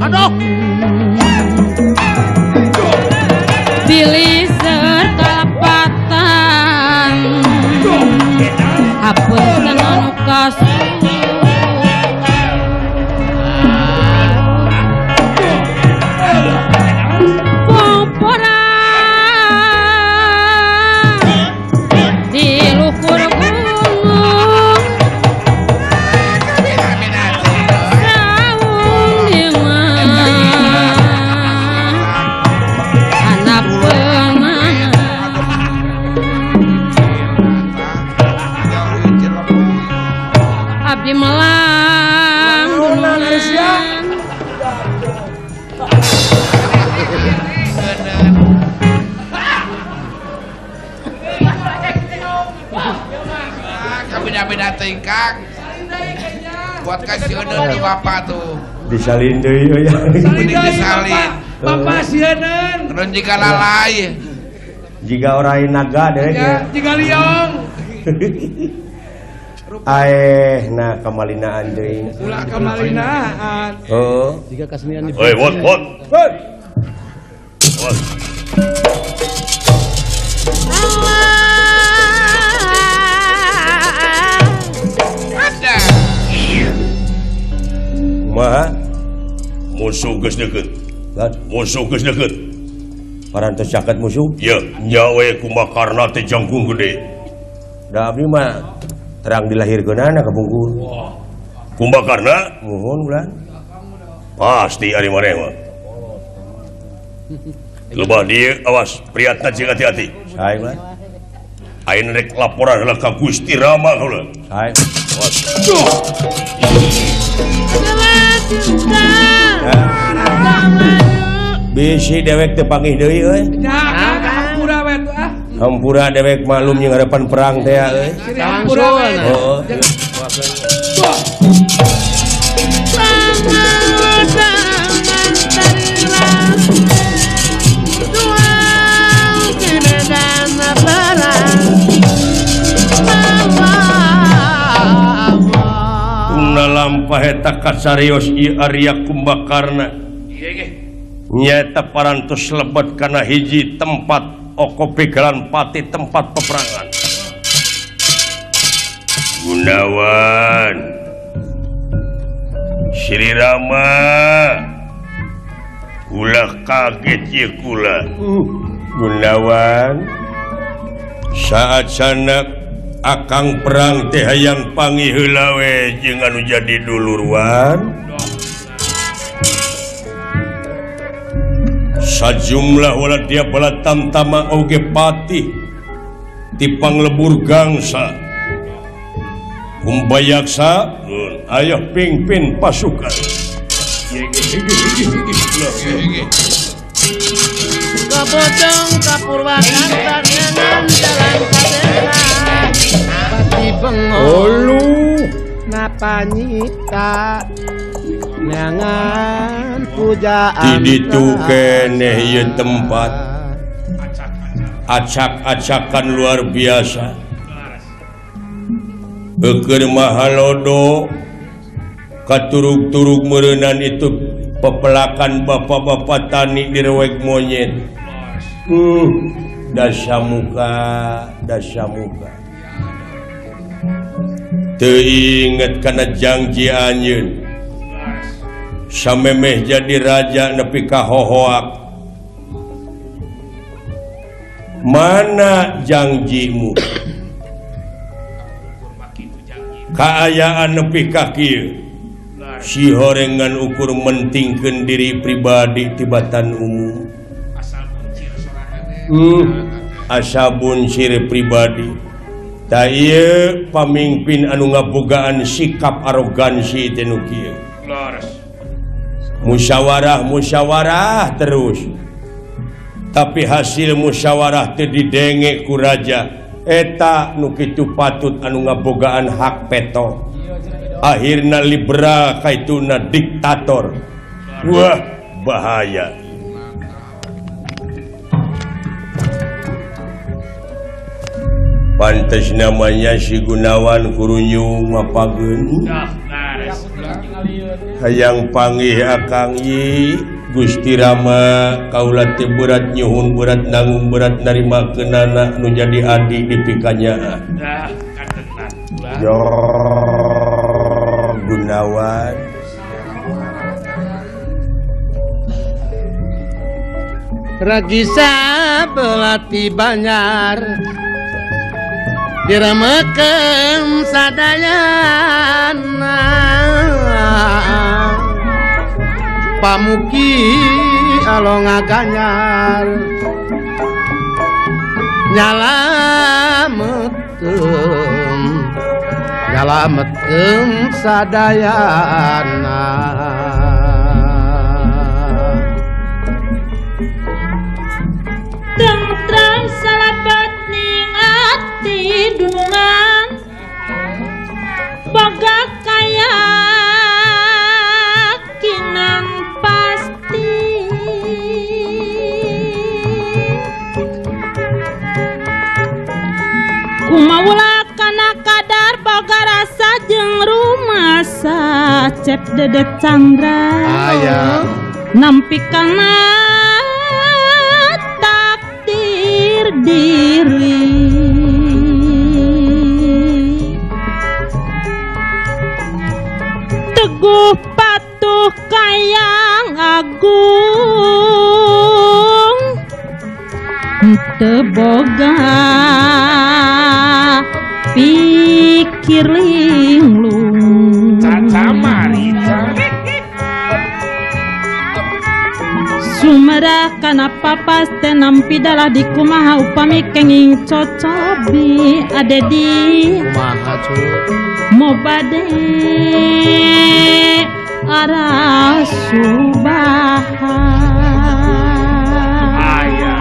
aduh pilih serkalepatan hapunten anu kasu. Abdi melang gunungan. Beda-beda tingkang. Buat kasieun di bapak tuh. Disalin deui euy. Salin deui bapak sieun. Keun jiga lalai. Jiga orai naga dewek ya. Jiga liong. Aeh, nah kamalinaan deui. Ulah kamalinaan. Heeh. Jiga kasenian di. Hoi, wot, wot. Hoi. Wot. Kumaha? Musuh geus deukeut. Musuh geus deukeut. Parantos caket musuh? Ye, nya we Kumbakarna teh jangkung gede. Da abdi mah terang dilahirkeunana ka bungkur. Kumbakarna? Muhun bulan. Pasti ari maneh mah. Lebah dieu awas priatna jeung hati-hati. Sae bulan. Ayeuna rek laporan heula ka Gusti Rama heula. Sae. Awas. Bisi dewek teu panggih deui euy. Hampura we tuh ah. Hampura dewek maklum jeung harapan perang teh euy. Hampura we. Heeh. Lampah eta kasarios ieu Arya Kumbakarna nyaeta parantos lebet kana hiji tempat okopegalan pati tempat peperangan. Gunawan Sri Rama kula kaget ieu kula. Gunawan saat sanak akang perang teh hayang panggih heula we jeung anu jadi dulurwan. Sajumlah wala dia bala tamtama oge patih tipang lebur gangsa Kumbayaksa ayo pingpin pasukan. Kabocong kapurwakarta nyangan jalan kadena pati bengong napa nyita nyangan pujaan di ditu keneh ieu tempat acak-acakan luar biasa. Eukeun mahalodo katurug-turug meureunan itu pepelakan bapak-bapak tani direwek monyet. Dasamuka dasamuka teu inget kana janji anjeun samemeh jadi raja nepi ka hohoak. Mana janjimu? Kaayaan nepi ka kieu si horengan ukur mentingkeun diri pribadi tibatan umum. Asa buncir pribadi. Ta ieu pamingpin anu ngabogaan sikap arogansi teh nu kieu. Musyawarah musyawarah terus. Tapi hasil musyawarah teu didenge ku raja. Eta nu kitu patut anu ngabogaan hak peto. Akhirna liberal kaituna diktator. Wah, bahaya. Pantes namanya si Gunawan kurunyung mapageun. Hayang panggih akang ieu Gusti Rama kaula teh berat nyuhun berat nanggung berat narimakeunana nu jadi adi dipikanyaah. Gunawan Ragisa belati Banjar diremekeun sadayana pamuki along aganyar nyalametkeun nyalametkeun sadayana. Tentram salabat ning ati dunungan boga kaya Boga rasa jeung rumasa Cep Dede Chandra aya nampi kana takdir diri teguh patuh kayang agung teu boga pikir linglung Caca Marica Sumerah kana papas teh nampi dalah di kumaha upami kenging cocobi adedi kumaha cu mobade arasubaha aya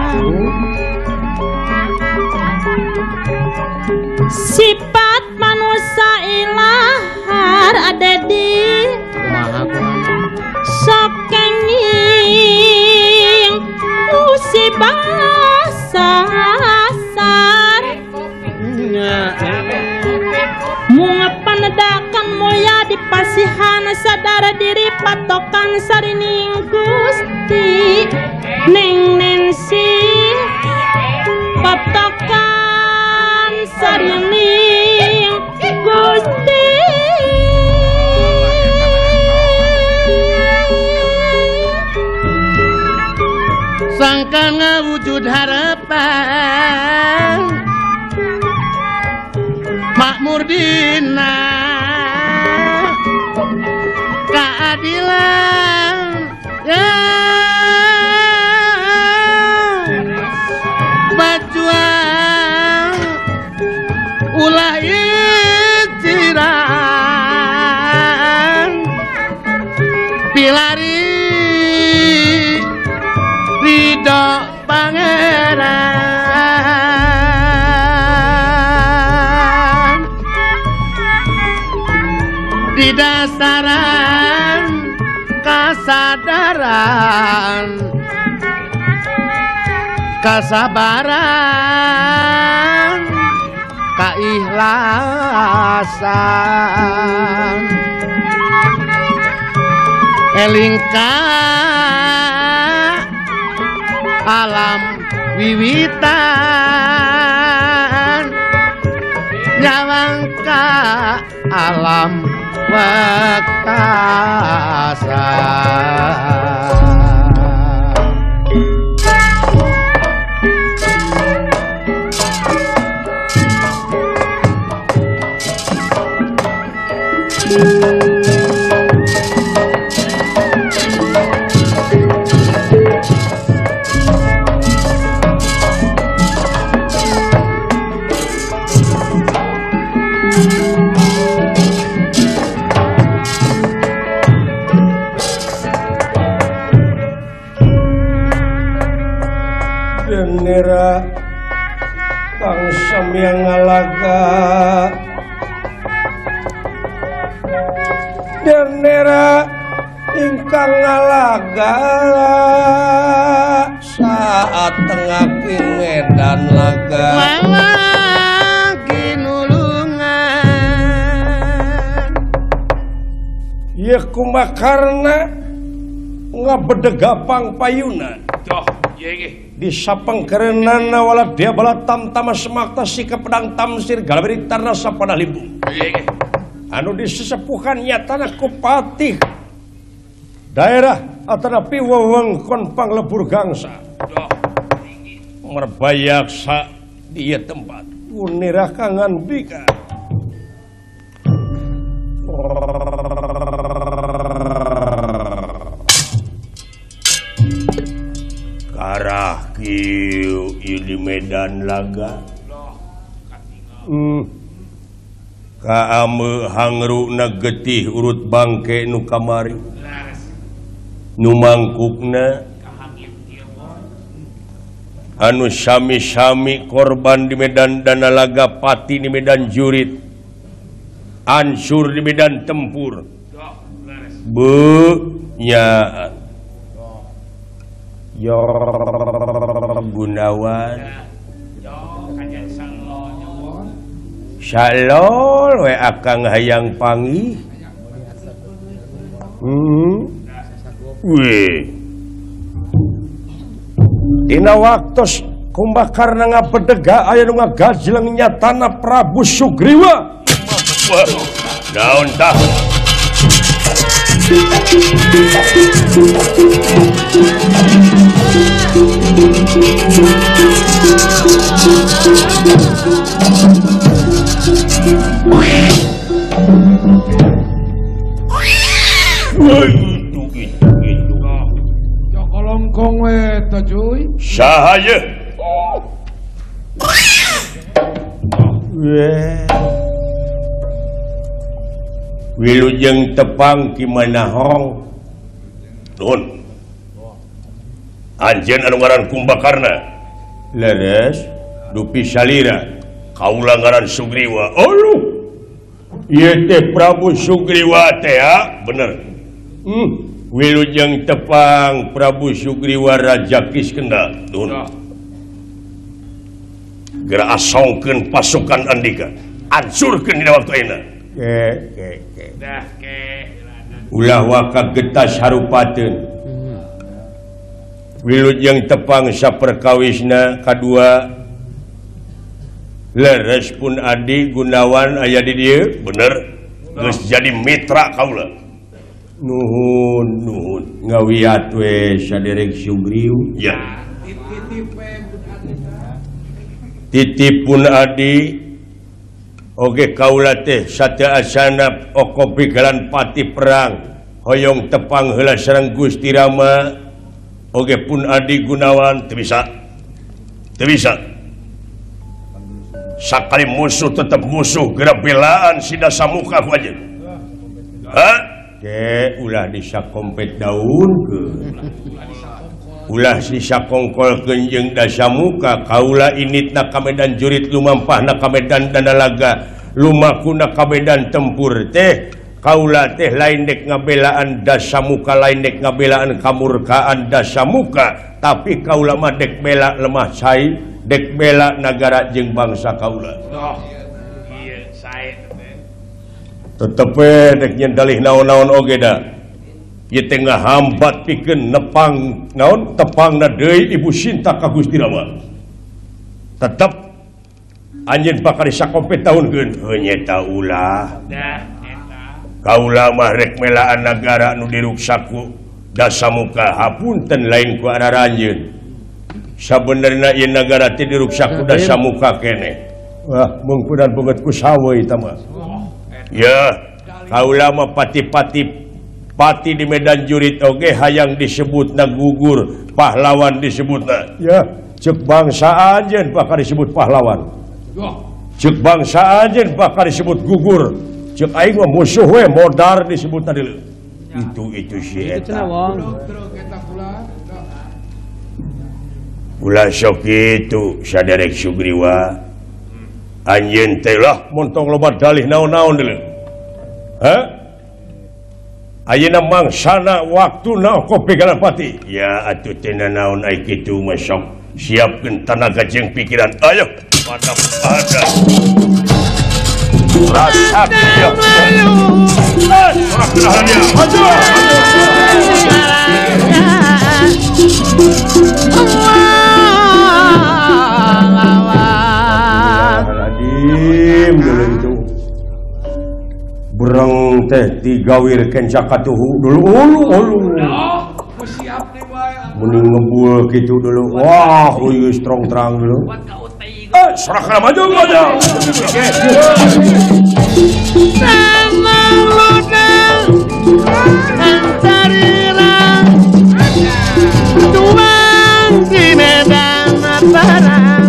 sifat manusia ilahar adedi kumaha kumaha sok kenging musibah sasar mungapanedakan mulya di pasihan sadar diri patokan sarining Gusti Neng Nensi patokan sarining Gusti sangka ngawujud harapan makmur dina keadilan ya berjuang ulah itiran pilari ridho pangeran di dasaran kasadaran kasabaran keikhlasan eling ka alam wiwitan nyawang ka alam wekasan. Bendera bangsa yang ngalaga bendera ingkang ngalaga saat tengah medan laga lagi nulungan ya kumakarna ngabedegapang payuna doh ye disapengkerenana wala dia bala tamtama semakta sikap pedang tamsir galaberi tarna sapada limbung anu disesepuhan nyatana kupatih daerah atanapi wewengkon panglebur gangsa merbayaksa di ieu tempat punirah kangandika karah kieu di medan laga kaame hangruna getih urut bangke nu kamari nu mangkukna anu sami-sami korban di medan danalaga pati di medan jurit ansur di medan tempur be nya yo Gunawan Salol we akang hayang panggih. Wih. Dina waktos Kumbakarna ngabedega aya nu ngagajleng nyatana Prabu Sugriwa. Naon tah? Itu. Jokolongkong we ta cuy. Saha ye? Wilujeng tepang ki Manahong. Nuhun. Anjeun anu ngaran Kumbakarna. Leres dupi salira. Kaula ngaran Sugriwa. Aduh. Ieu teh Prabu Sugriwa teh ha? Bener. Wilujeng tepang Prabu Sugriwa Raja Kiskenda. Nuhun. Geura asongkeun pasukan Andika. Hancurkeun dina waktu ayeuna. Ke. Dah ke. Ulah waka getas harupateun. Wilujeng tepang saperkawisna kadua leres pun Adi Gunawan aya di dieu. Bener. Geus jadi mitra kaula. Nuhun nuhun ngawiat we saderek Sugriw. Ya. Titip pun Adi oge kaula teh sateu asana oko pigalan pati perang hoyong tepang heula sareng Gusti Rama oge pun Adi Gunawan teu bisa. Teu bisa. Sakali musuh tetep musuh geura belaan si Dasamuka ku anjeun. Ha? Ke ulah disakompet daun ke. Ulah disakongkolkeun jeung Dasamuka kaula initna ka medan jurit lumampahna ka medan danalaga lumakuna ka medan tempur teh kaula teh lain dek ngabelaan Dasamuka lain dek ngabelaan kamurkaan Dasamuka tapi kaula mah dek bela lemah cai dek bela nagara jeung bangsa kaula. Oh, ieu sae teh. Tetep we dek nyen dalih naon-naon oge da. Ieu teh ngahambat pikeun nepang naon tepangna deui Ibu Sinta ka Gusti Rama. Tetep anjeun bakal disakompet taunkeun. Heuh nyeta ulah. Dah eta. Kaula mah rek melaan nagara nu diruksaku Dasamuka hapunten lain ku araranjeun. Sabenerna ieu nagara teh diruksaku Dasamuka keneh. Wah, mungkudan beungeut ku sawe eta mah. Ya, kaula mah pati-pati pati di medan jurit oge hayang disebutna gugur, pahlawan disebutna. Ya, ceuk bangsa anjeun bakal disebut pahlawan. Ceuk bangsa anjeun bakal disebut gugur. Ceuk aing mah musuh we modar disebutna deuleu. Itu si eta. Ulah sok kitu saderek Sugriwa. Anjeun teh lah montong loba dalih naon-naon deuleu. Hah? Ayeuna mangsana waktuna kopi Ganapati. Ya atuh teh nanaon ai kitu mah sok siapkeun tanaga jeung pikiran. Ayo pada pada. Rasa dia. Maju. Dulu itu. Bereng teh tigawir kenca katuhu dulu ulu ulu. Mending ngebul gitu dulu. Wah, uyuh strong terang dulu. Serahkan maju maju. Sama ludang antarira tuang di medan perang.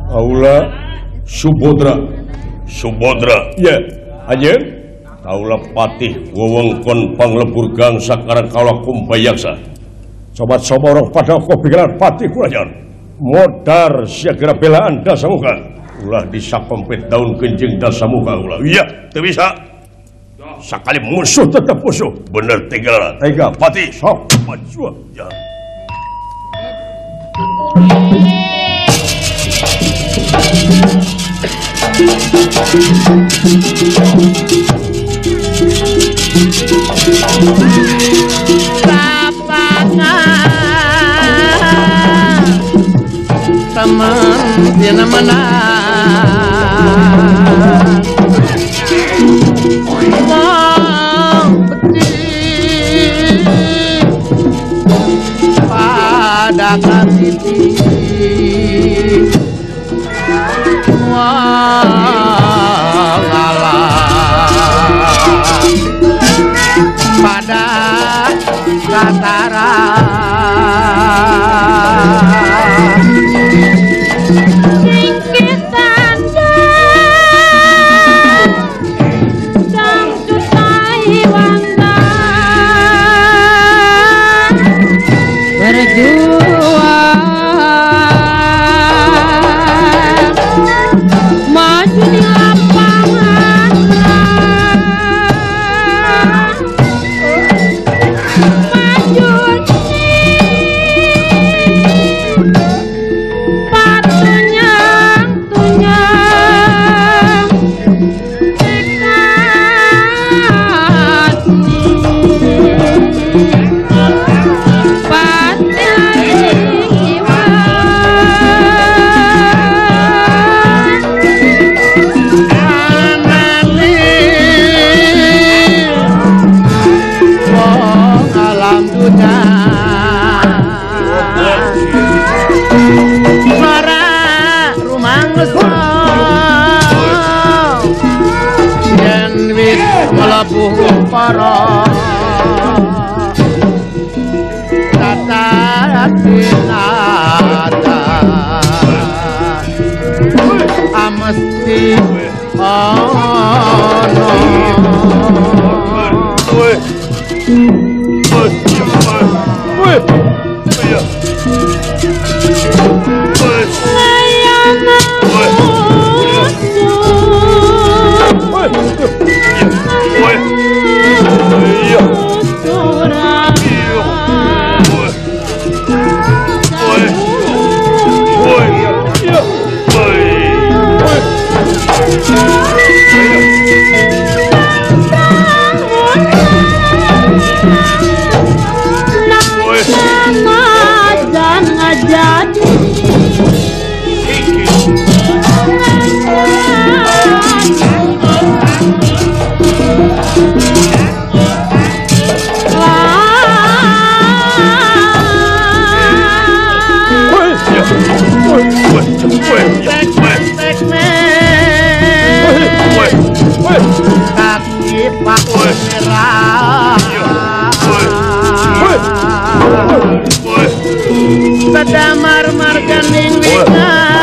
Kaula Subodra Subodra ya anjeun kaula patih wewengkon panglebur gangsa karang kaula Kumbayaksa sobat-sobat orang pada kopikiran patih kulajan modar siaga belaan Dasamuka ulah disakompet daun kenjeng Dasamuka ulah iya teu bisa Sakali musuh tetap musuh. Bener tega. Tega. Pati sok maju ya. Teman dina menang wong becik pada katiti wong alah pada katara. Maju di lapangan maju patunyang tunyang tekad mlebu para tata tinata amesti ana. Sedamar marganing wina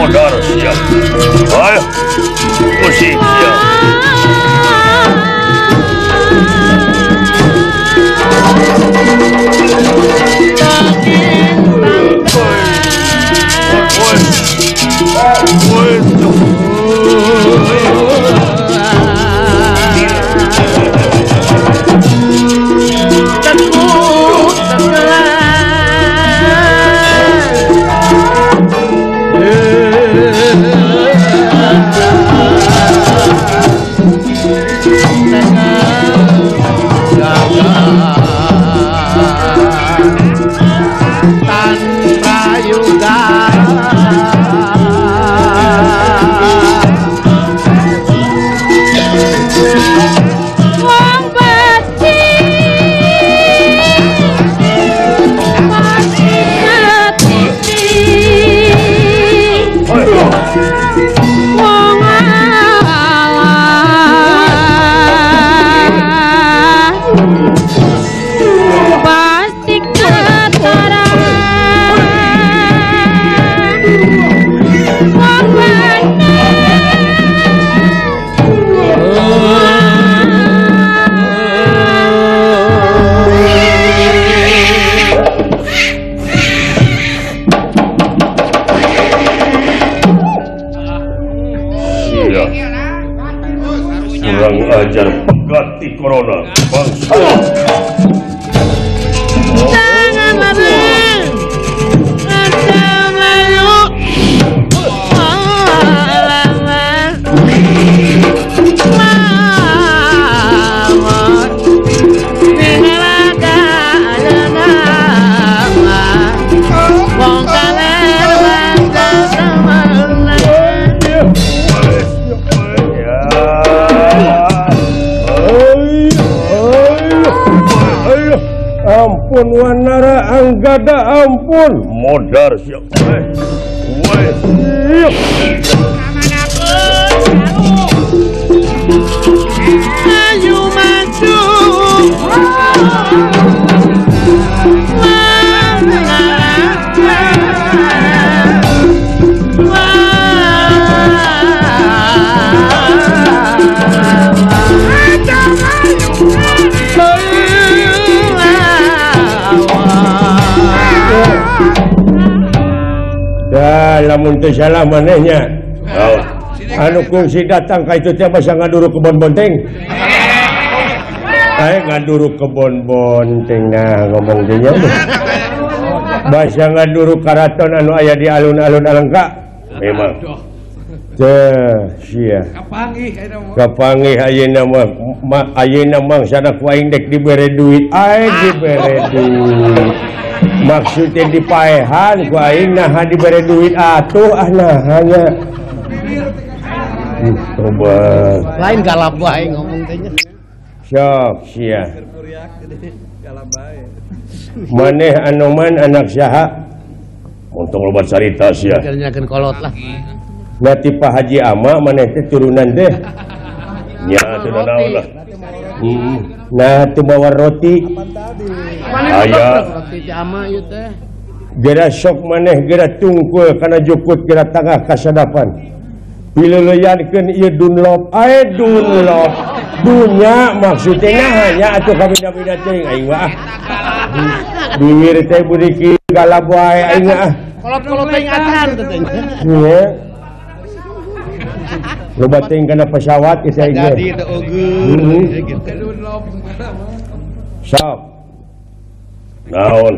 Modar siap. Ayo, pusing siap. Ajar pegati corona bangsa. Jangan lari, ada Melayu. Ampun Wanara Anggada, ampun modar siap. Ayo maju. Ya, lamun teu salah manehnya. Anu kungsi datang ka itu teh basa ngaduru kebon bonteng. Ae ngaduru kebon bonteng nah ngomong teh nya. Basa ngaduru karaton anu aya di alun-alun Alengka. Memang. Teh sia. Kapanggih ayeuna mah. Kapanggih ayeuna mah ayeuna mangsana ku aing dek dibere duit. Ae dibere duit. Maksudnya dipaehan ku aing naha dibere duit atuh ah naha nya. Tobat. Lain galap wae ngomong teh nya. Sok sia. Maneh anoman anak saha? Untung loba carita sia. Nyakeun kolot lah. Nah ti Pak Haji Ama maneh teh turunan teh. Nya teu naon lah. Nah teu bawa roti. Aya roti ti ama ieu teh. Gera sok maneh gera tungkul kana jukut gera tangah kasadapan. Pileuleyankeun ieu Dunlop, ae Dunlop. Dunya maksudnya hanya atuh kabeda-beda teuing aing mah. Bibir teh buriki galap wae aing mah. Kolot-kolot teuing acan teh teh. Nya. Loba teuing kana pesawat geus aing. Jadi teu eugeun gitu. Sok. Naon?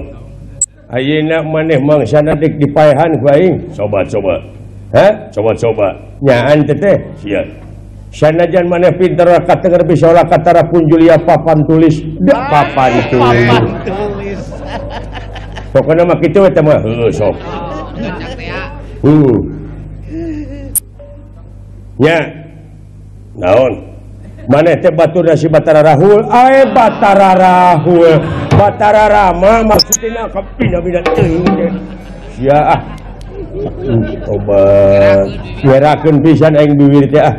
Ayeuna maneh mangsana dek dipaehan ku aing. Coba coba. Hah? Coba-coba. Nyaan teh. Sia. Sanajan maneh pinter katenger bisa olah katara punjulia papan tulis. Da papan tulis. Papan tulis. Pokona mah kitu we teh mah. Heuh sok. Heuh. Nya. Naon? Maneh teh baturna si Batara Rahul, ae Batara Rahul, Batara Rama maksudna kapina-pina teuing teh. Sia ah. Tobat. Ngerakeun pisan aing bibir teh ah.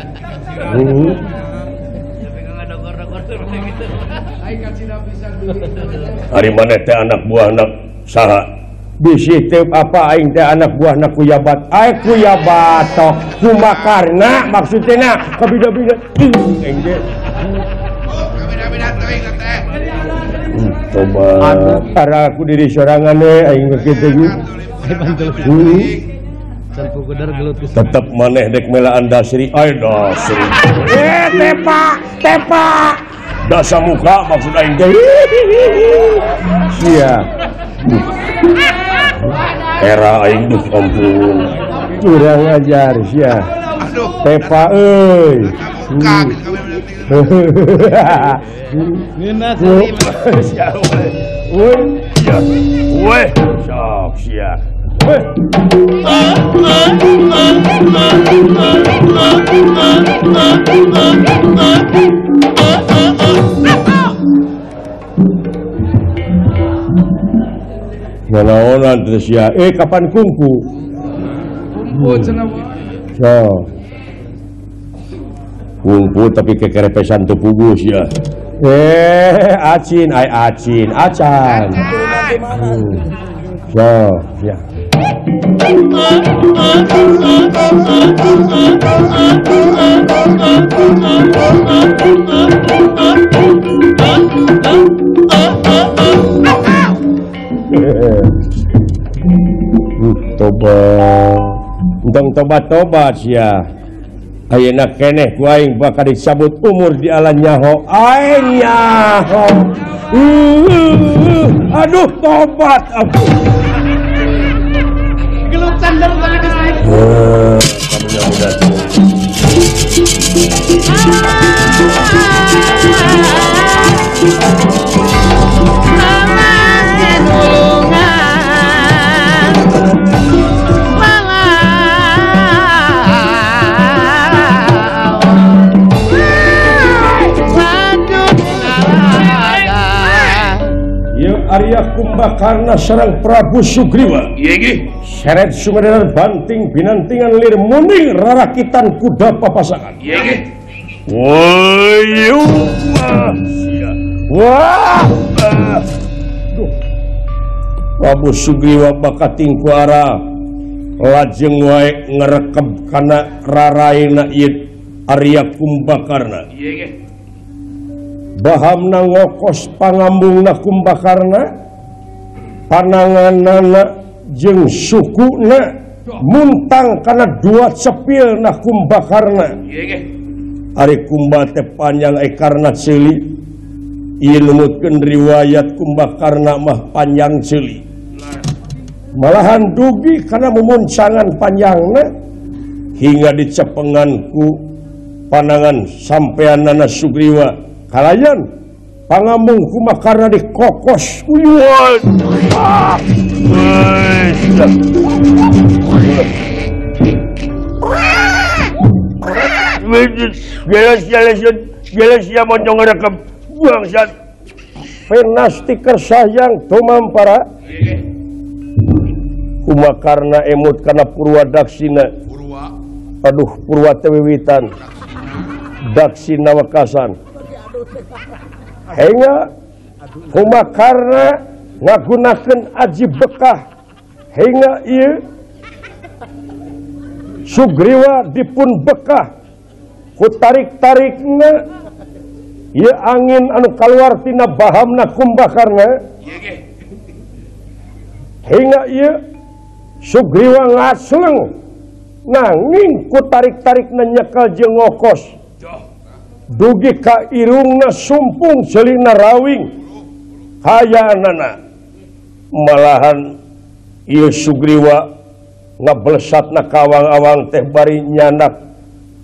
Ari maneh teh anak buahna saha? Bisi teu apa aing teh anak buahna Kuyabat. Ae Kuyabatok Kumakarna maksudna kabida-bida teuing aing teh. Kabida-bida teuing teh. Tobat. Ara aku diri sorangan we aing kitu ge. Tetep maneh dek melaan dasri. Ay dasri. Eh tepa, tepa. Dasa muka maksud aing teh. Sia. Era aing duh ampun. Kurang ajar sia. Tepa euy. Ngeunah sari. Sia we. Sia. We. Sok sia. Nanaonan terus ya. Kapan kungku? Kungku cenah. So. Kungku tapi kekerepesan teu pugus ya. Acin, ai acin, acan. So, ya. Tobat. Entong tobat-tobat sia. Ayeuna keneh ku aing bakal dicabut umur di ala nyaho. Aing nyaho. Aduh tobat aku. Gelut sandal tapi geus naik. Kamu yang muda. Arya Kumbakarna serang Prabu Sugriwa. Seret sumedar banting binantingan lir muning rarakitan kuda papasangan. Wah. Duh. Prabu Sugriwa bakating ku ara lajeng wae ngerekeb kana raraina ieu Arya Kumbakarna. Bahamna ngokos pangambungna Kumbakarna, pananganana jeung sukuna muntang kana dua cepilna Kumbakarna. Ari Kumba teh panjang ekarna ceuli, ieu numutkeun riwayat Kumbakarna mah panjang ceuli. Malahan dugi kana mumuncangan panjangna hingga dicepengan ku panangan sampeanana Sugriwa. Kalayan pangambung Kumbakarna dikokos uyuan. Penasti kersayang tumampara Kumbakarna emut kana Purwa Daksina. Aduh Purwa teh wiwitan Daksina wekasan. Hingga Kumbakarna ngagunakeun aji bekah hingga ieu Sugriwa dipun bekah ku tarik-tarikna ieu angin anu kaluar tina bahamna Kumbakarna hingga ieu Sugriwa ngasleng nanging ku tarik-tarikna nyekel jeung ngokos dugi ka irungna sumpung celina rawing hayanana malahan ieu Sugriwa Ngablesatna kawang-awang teh bari nyanak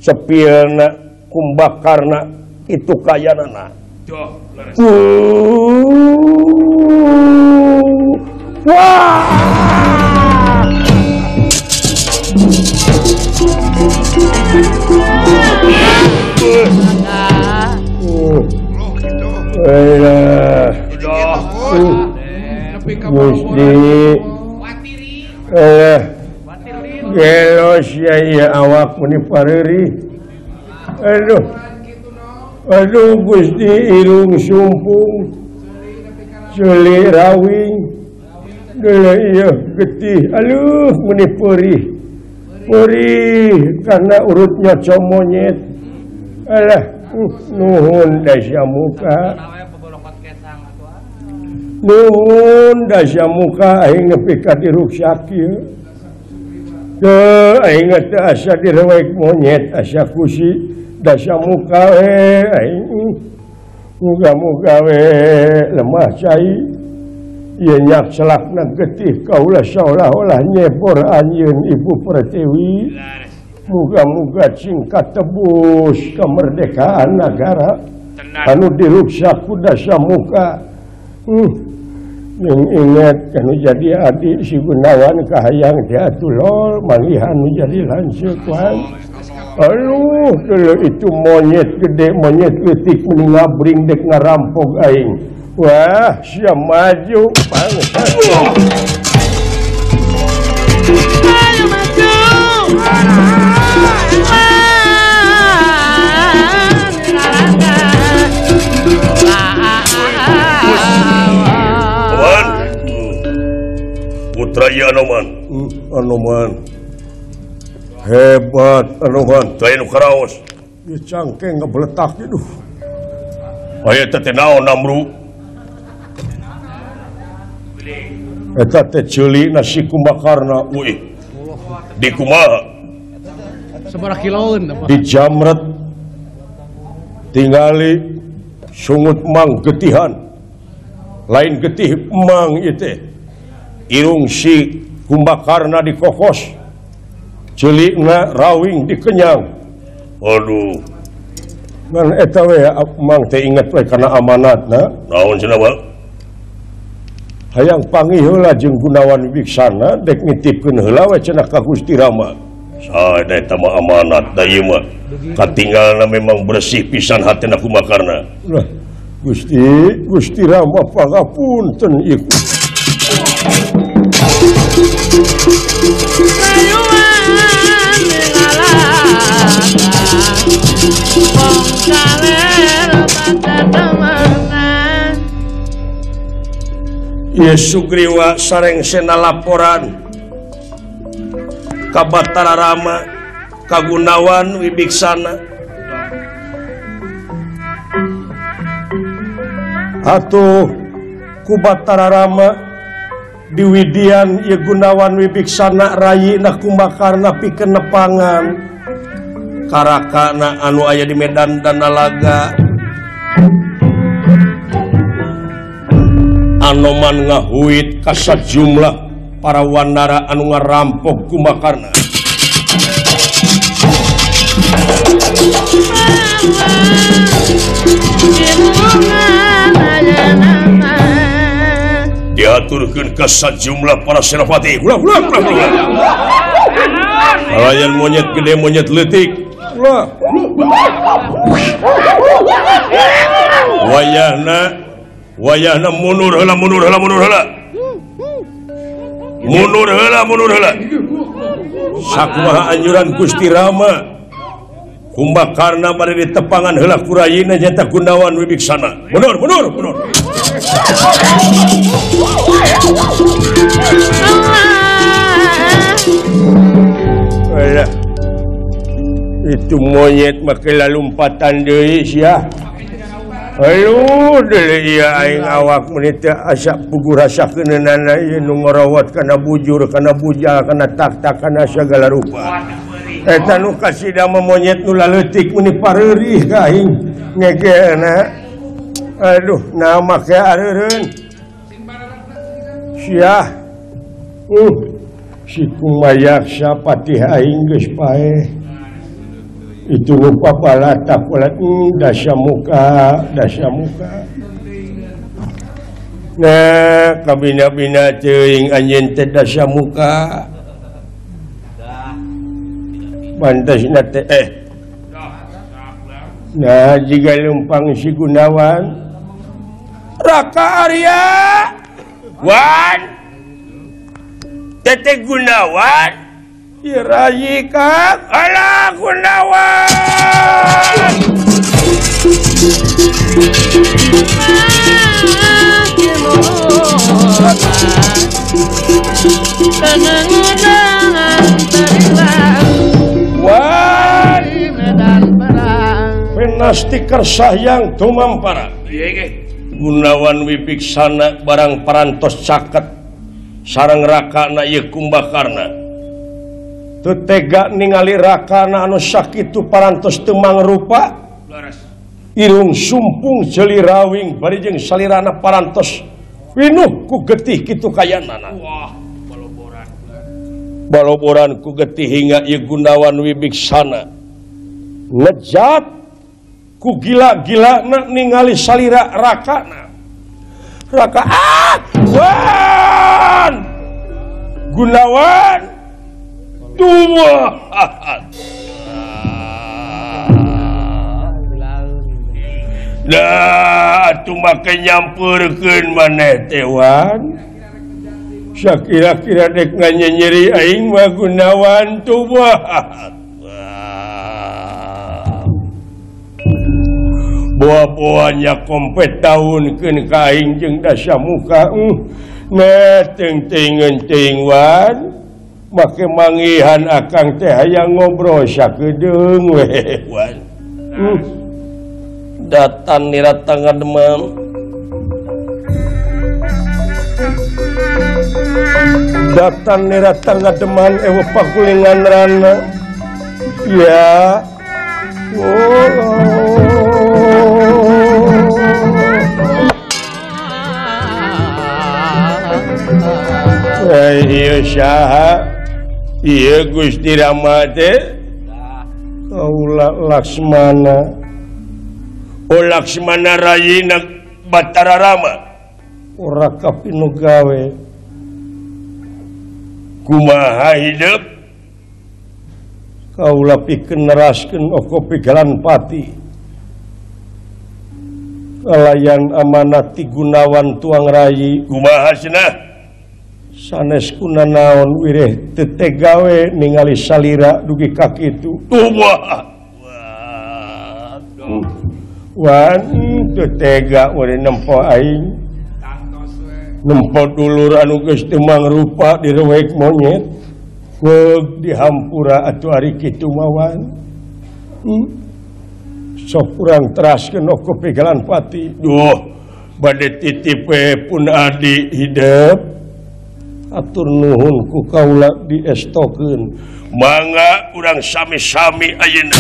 cepilna Kumbakarna itu kayanana. Wah. Gelos ya awak meni pareuri. Aduh. Aduh Gusti irung sumpung. Ceuli rawing. Deuleu ieu getih. Aduh meni perih. Perih karena urutnya monyet. Alah nuhun dasya muka. Nuhun dasya muka aing nepi ka diruksak ieu. Teu aing teh asa direwek monyet asa kusi dasya muka we aing muga-muga we lemah cai ieu nyak selakna getih kaula saolah-olah nyebor anjeun Ibu Pertiwi. Muga-muga singkat tebus kemerdekaan nagara anu diruksak ku dasya muka. Yang ingat anu jadi adik si Gunawan kahayang diatulol manggihan menjadi lanceuk wan. Aduh dulu itu monyet gede monyet leutik meni ngabring dek ngarampok aing. Wah sia maju bangsa. Ayo maju. Putra ya Anoman. Anoman. Hebat Anoman. Lain karaos. Ieu cangkeng ngebeletak aduh. Aya teh naon namru? Eta teh ceuli nasi Kumbakarna. Uih. Di kumaha? Sabaraha kiloeun di jamret tingali sungut mang getihan. Lain getih mang ieu teh. Irung si Kumbakarna dikokos, celikna rawing dikenyang. Aduh, ngan eta we mang teh inget we kana amanatna. Naon cenah Bang? Hayang panggih heula jeung Gunawan Wibiksana dek nitipkeun heula we cenah ka Gusti Rama. Sae eta mah amanat da ieu mah. Katinggalna memang bersih pisan hatena Kumbakarna. Lah, Gusti, Gusti Rama pangapunten ieu. Sugriwa sareng sena laporan ka Batara Rama ka Gunawan Wibiksana. Atuh ku Batara Rama diwidian ieu Gunawan Wibiksana rayina Kumbakarna pikeun nepangan karakana anu aya di medan Danalaga. Anoman ngahuit ka sajumlah para wanara anu ngarampok Kumbakarna. Diaturkeun ka sajumlah para senopati. Ulah ulah ulah ulah. Kalayan monyet gede monyet leutik. Ulah. Wayahna wayahna mundur heula mundur heula mundur heula. Mundur heula mundur heula. Sakumaha anjuran Gusti Rama. Kumbakarna bade ditepangan heula ku rayina nyaeta Gunawan Wibiksana. Mundur mundur mundur. Alah. Itu monyet make lalumpatan deui sia. Aduh, deui ieu aing awak meuni teh asa puguh rasakeunana ieu nu ngarawat kana bujur, kana bujal, kana tak-tak, kana sagala rupa. Eta nu kasida mah monyet nu laleutik meuni pareurih ka aing ngegeuna. Aduh, nah make areureun. Sia. Si Kumayaksa patih aing geus paeh. Itu lupa palatak ulat dasa muka, dasa muka. Nah, kabina-bina teuing anjeun teh dasa muka. Pantasna teh Nah, jiga lempang si Gunawan. Raka Arya. Wan. Tete Gunawan. Irayi Kang. Alah Gunawan. Wan. Penasti kersayang tumampara. Gunawan Wibiksana barang parantos caket sareng rakana ieu Kumbakarna. Teu tega ningali rakana anu sakitu parantos teu mangrupa. Irung sumpung jeuli rawing bari jeung salirana parantos pinuh ku getih kitu kayanana. Wah, baloboran. Baloboran ku getih hingga ieu Gunawan Wibiksana ngejat ku gila-gila ningali salira rakana. Raka ah! Wan! Gunawan! Dua! Dah atuh make nyampeurkeun maneh teh Wan. Sakira-kira dek nganyenyeri aing mah Gunawan tuh. Boa-boanya kompet tahun keun ka aing jeung dasa muka. Nah teung-teungeun teuing Wan. Make mangihan akang teh hayang ngobrol sakedeung we Wan. Datan nira tangan demam. Datan nira tangan deman ewa pakulingan rana. Ya. Oh. Ieu saha? Ieu Gusti Rama teh? Kaula Laksmana. Oh Laksmana rayina Batara Rama. Ora kapinu gawe. Kumaha hidup? Kaula pikeun neraskeun oko pigalan pati. Kalayan amanat ti Gunawan tuang rayi. Kumaha cenah? Sanes kuna naon wireh teu gawe ningali salira dugi ka kitu. Wah. Wan teu tega we nempo aing. Nempo dulur anu geus teu mangrupa direwek monyet. Keug dihampura atuh ari kitu mah Wan. Sok urang teraskeun oko pigalan pati. Duh, bade titip we pun adi hidup. Atur nuhun ku kaula diestokeun. Mangga urang sami-sami ayeuna.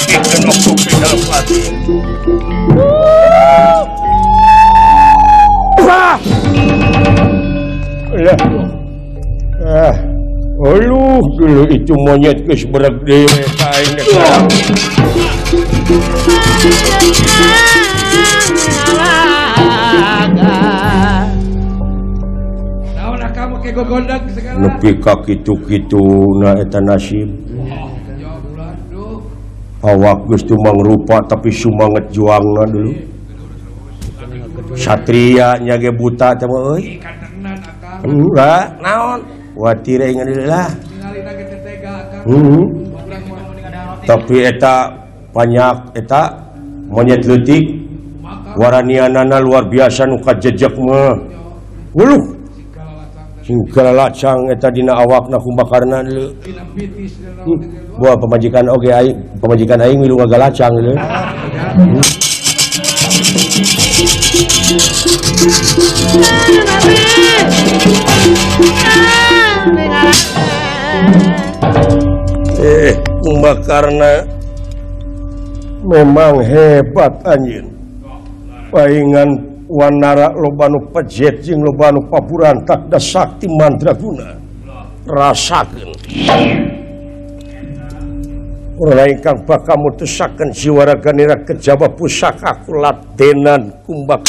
Pikeun oko pigalan pati. Wah. Lah. Ah. Aluh dulu itu monyet geus bereg deui ka aing dek. Nepi ka kitu-kitu na eta nasib. Awak geus teu mangrupa tapi sumanget juangna dulu. Satria nya ge buta teh mah euy. Ulah naon? Watir aing lah. Tapi eta banyak eta monyet leutik waranianana luar biasa nu kajejek mah. Uluh. Singkala lacang eta dina awakna Kumbakarna deuleu. Boa pamajikan oge aing, pamajikan aing milu ngagalacang deuleu. Kumbakarna memang hebat anjeun. Paingan wanara loba nu pejet jeung loba nu paburantak da sakti mandraguna. Rasakeun. Urang ingkang bakal mutusaken siwaraganira kejaba pusaka kuladenan kumbak.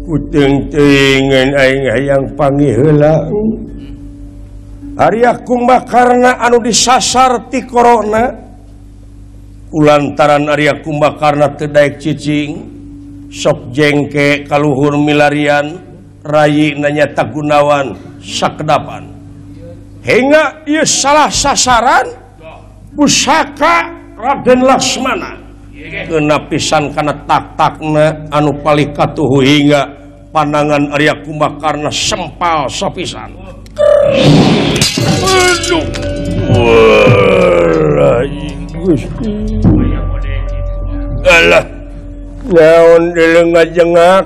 Kuteung-teuingan aing hayang panggih heula. Arya Kumbakarna anu disasar ti korona kulantaran Arya Kumbakarna teu daek cicing sok jengke kaluhur milarian rayi nanya Gunawan sakedapan hingga ieu salah sasaran pusaka Raden Laksmana kena pisan kana tak-takna anu palih katuhu hingga pandangan Arya Kumbakarna sempal sapisan. Aduh, walah, Gusti. Alah, naon deuleu ngajengak,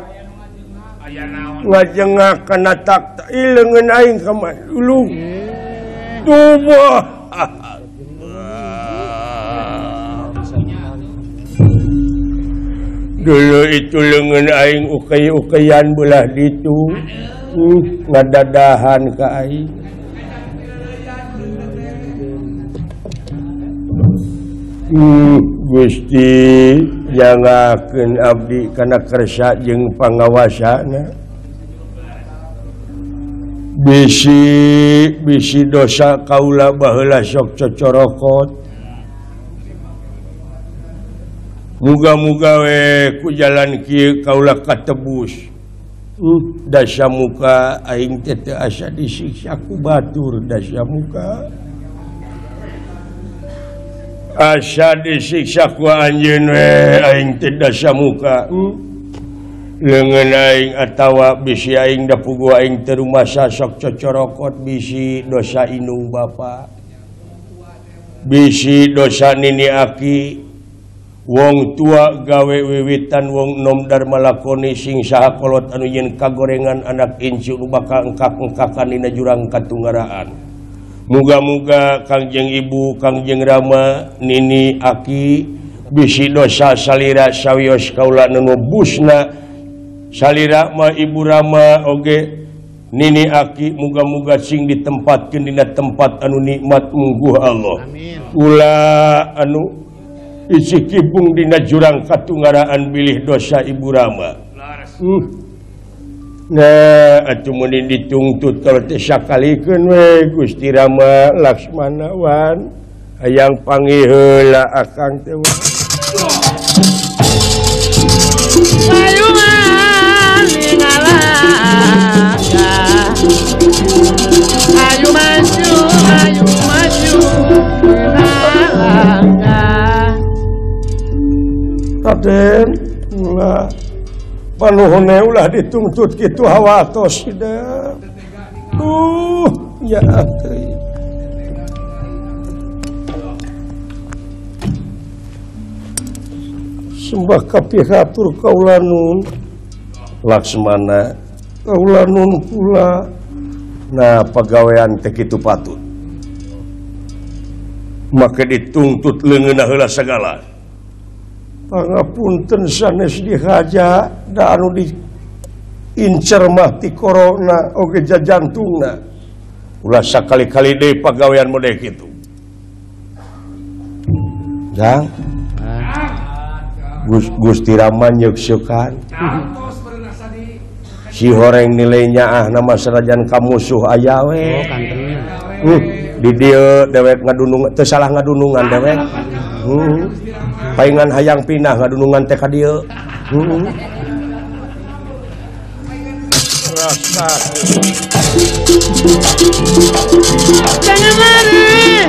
ngajengak kana tak leungeun aing ka dulu. Tubuh. Dulu itu leungeun aing ukay-ukayan belah ditu, ngadadahan ka aing. Gusti jangakeun abdi kana kersa jeung pangawasana. Bisi bisi dosa kaula baheula sok cocorokot. Muga-muga we ku jalan kieu kaula katebus. Dasa muka aing teh teu asa disiksa ku batur dasa muka. Asa disiksa ku anjeun we aing teh dasa muka. Leungeun aing atawa bisi aing da puguh aing teu rumasa sok cocorokot bisi dosa indung bapa. Bisi dosa nini aki. Wong tua gawe wiwitan wong nom dharma lakoni sing saha kolot anu yen kagorengan anak incu nu bakal engkak-engkakan dina jurang katunggaraan. Muga-muga Kangjeng Ibu, Kangjeng Rama, Nini Aki bisi dosa salira sawios kaula nu busna salira ma Ibu Rama oge Nini Aki muga-muga sing ditempatkeun dina tempat anu nikmat mungguh Allah. Ulah anu isi kibung dina jurang katunggaraan bilih dosa Ibu Rama. Nah, atuh mun dituntut kalau teh sakalikeun we Gusti Rama Laksmana wan hayang panggih heula akang teh. Ayo maju, ayo maju, Raden, ulah panuhune ulah dituntut kitu hawatos hidep. Duh, ya teuing. Sembah kapihatur kaula nun Laksmana, kaula nun kula. Nah, pagawean teh kitu patut. Make dituntut leungeunna heula sagala. Pangapunten sanes dihaja da anu diincer mah ti korona oge jajantungna. Ulah sakali-kali deui pagawean model kitu. Jang. Gusti Rama nyeuksekan. Si horeng nilainya ah nama serajan kamusuh aya we. Di dieu dewek ngadunung teu salah ngadunungan dewek. Paingan hayang pindah ngadunungan teh ka dieu. Rasa. Jangan lari.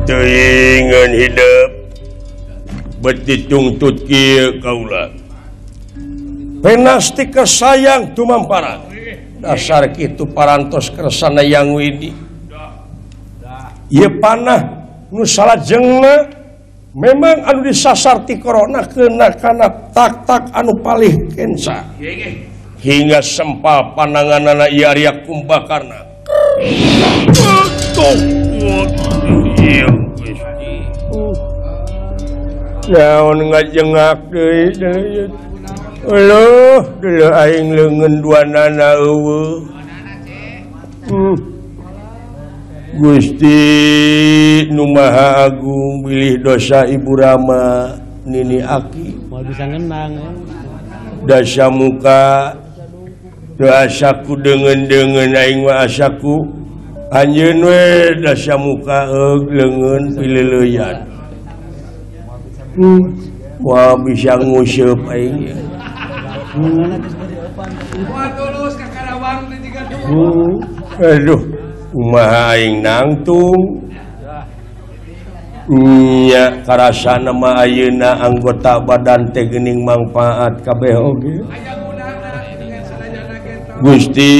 Teuing hidup beti tungtut kieu kaula. Penasti kesayang tumamparan. Dasar kitu parantos kersana yang widi. Ieu panah nu salajengna memang anu disasar ti corona kena kana tak-tak anu palih kenca. Hingga sempal pananganana ieu Arya Kumbakarna. Naon ngajengak deui deui. Euluh, deuleuh aing leungeun duanana eueuh. Gusti nu Maha Agung bilih dosa Ibu Rama nini aki. Moal bisa ngenang. Dasa muka teu asaku deungeun-deungeun aing mah asaku anjeun we dasa muka eug leungeun pileleuyan. Wah bisa nguseup aing. Wah tulus ka Karawang teh jiga Aduh, kumaha aing nangtung. Nya karasana mah ayeuna anggota badan teh geuning mangfaat kabeh oge. Gusti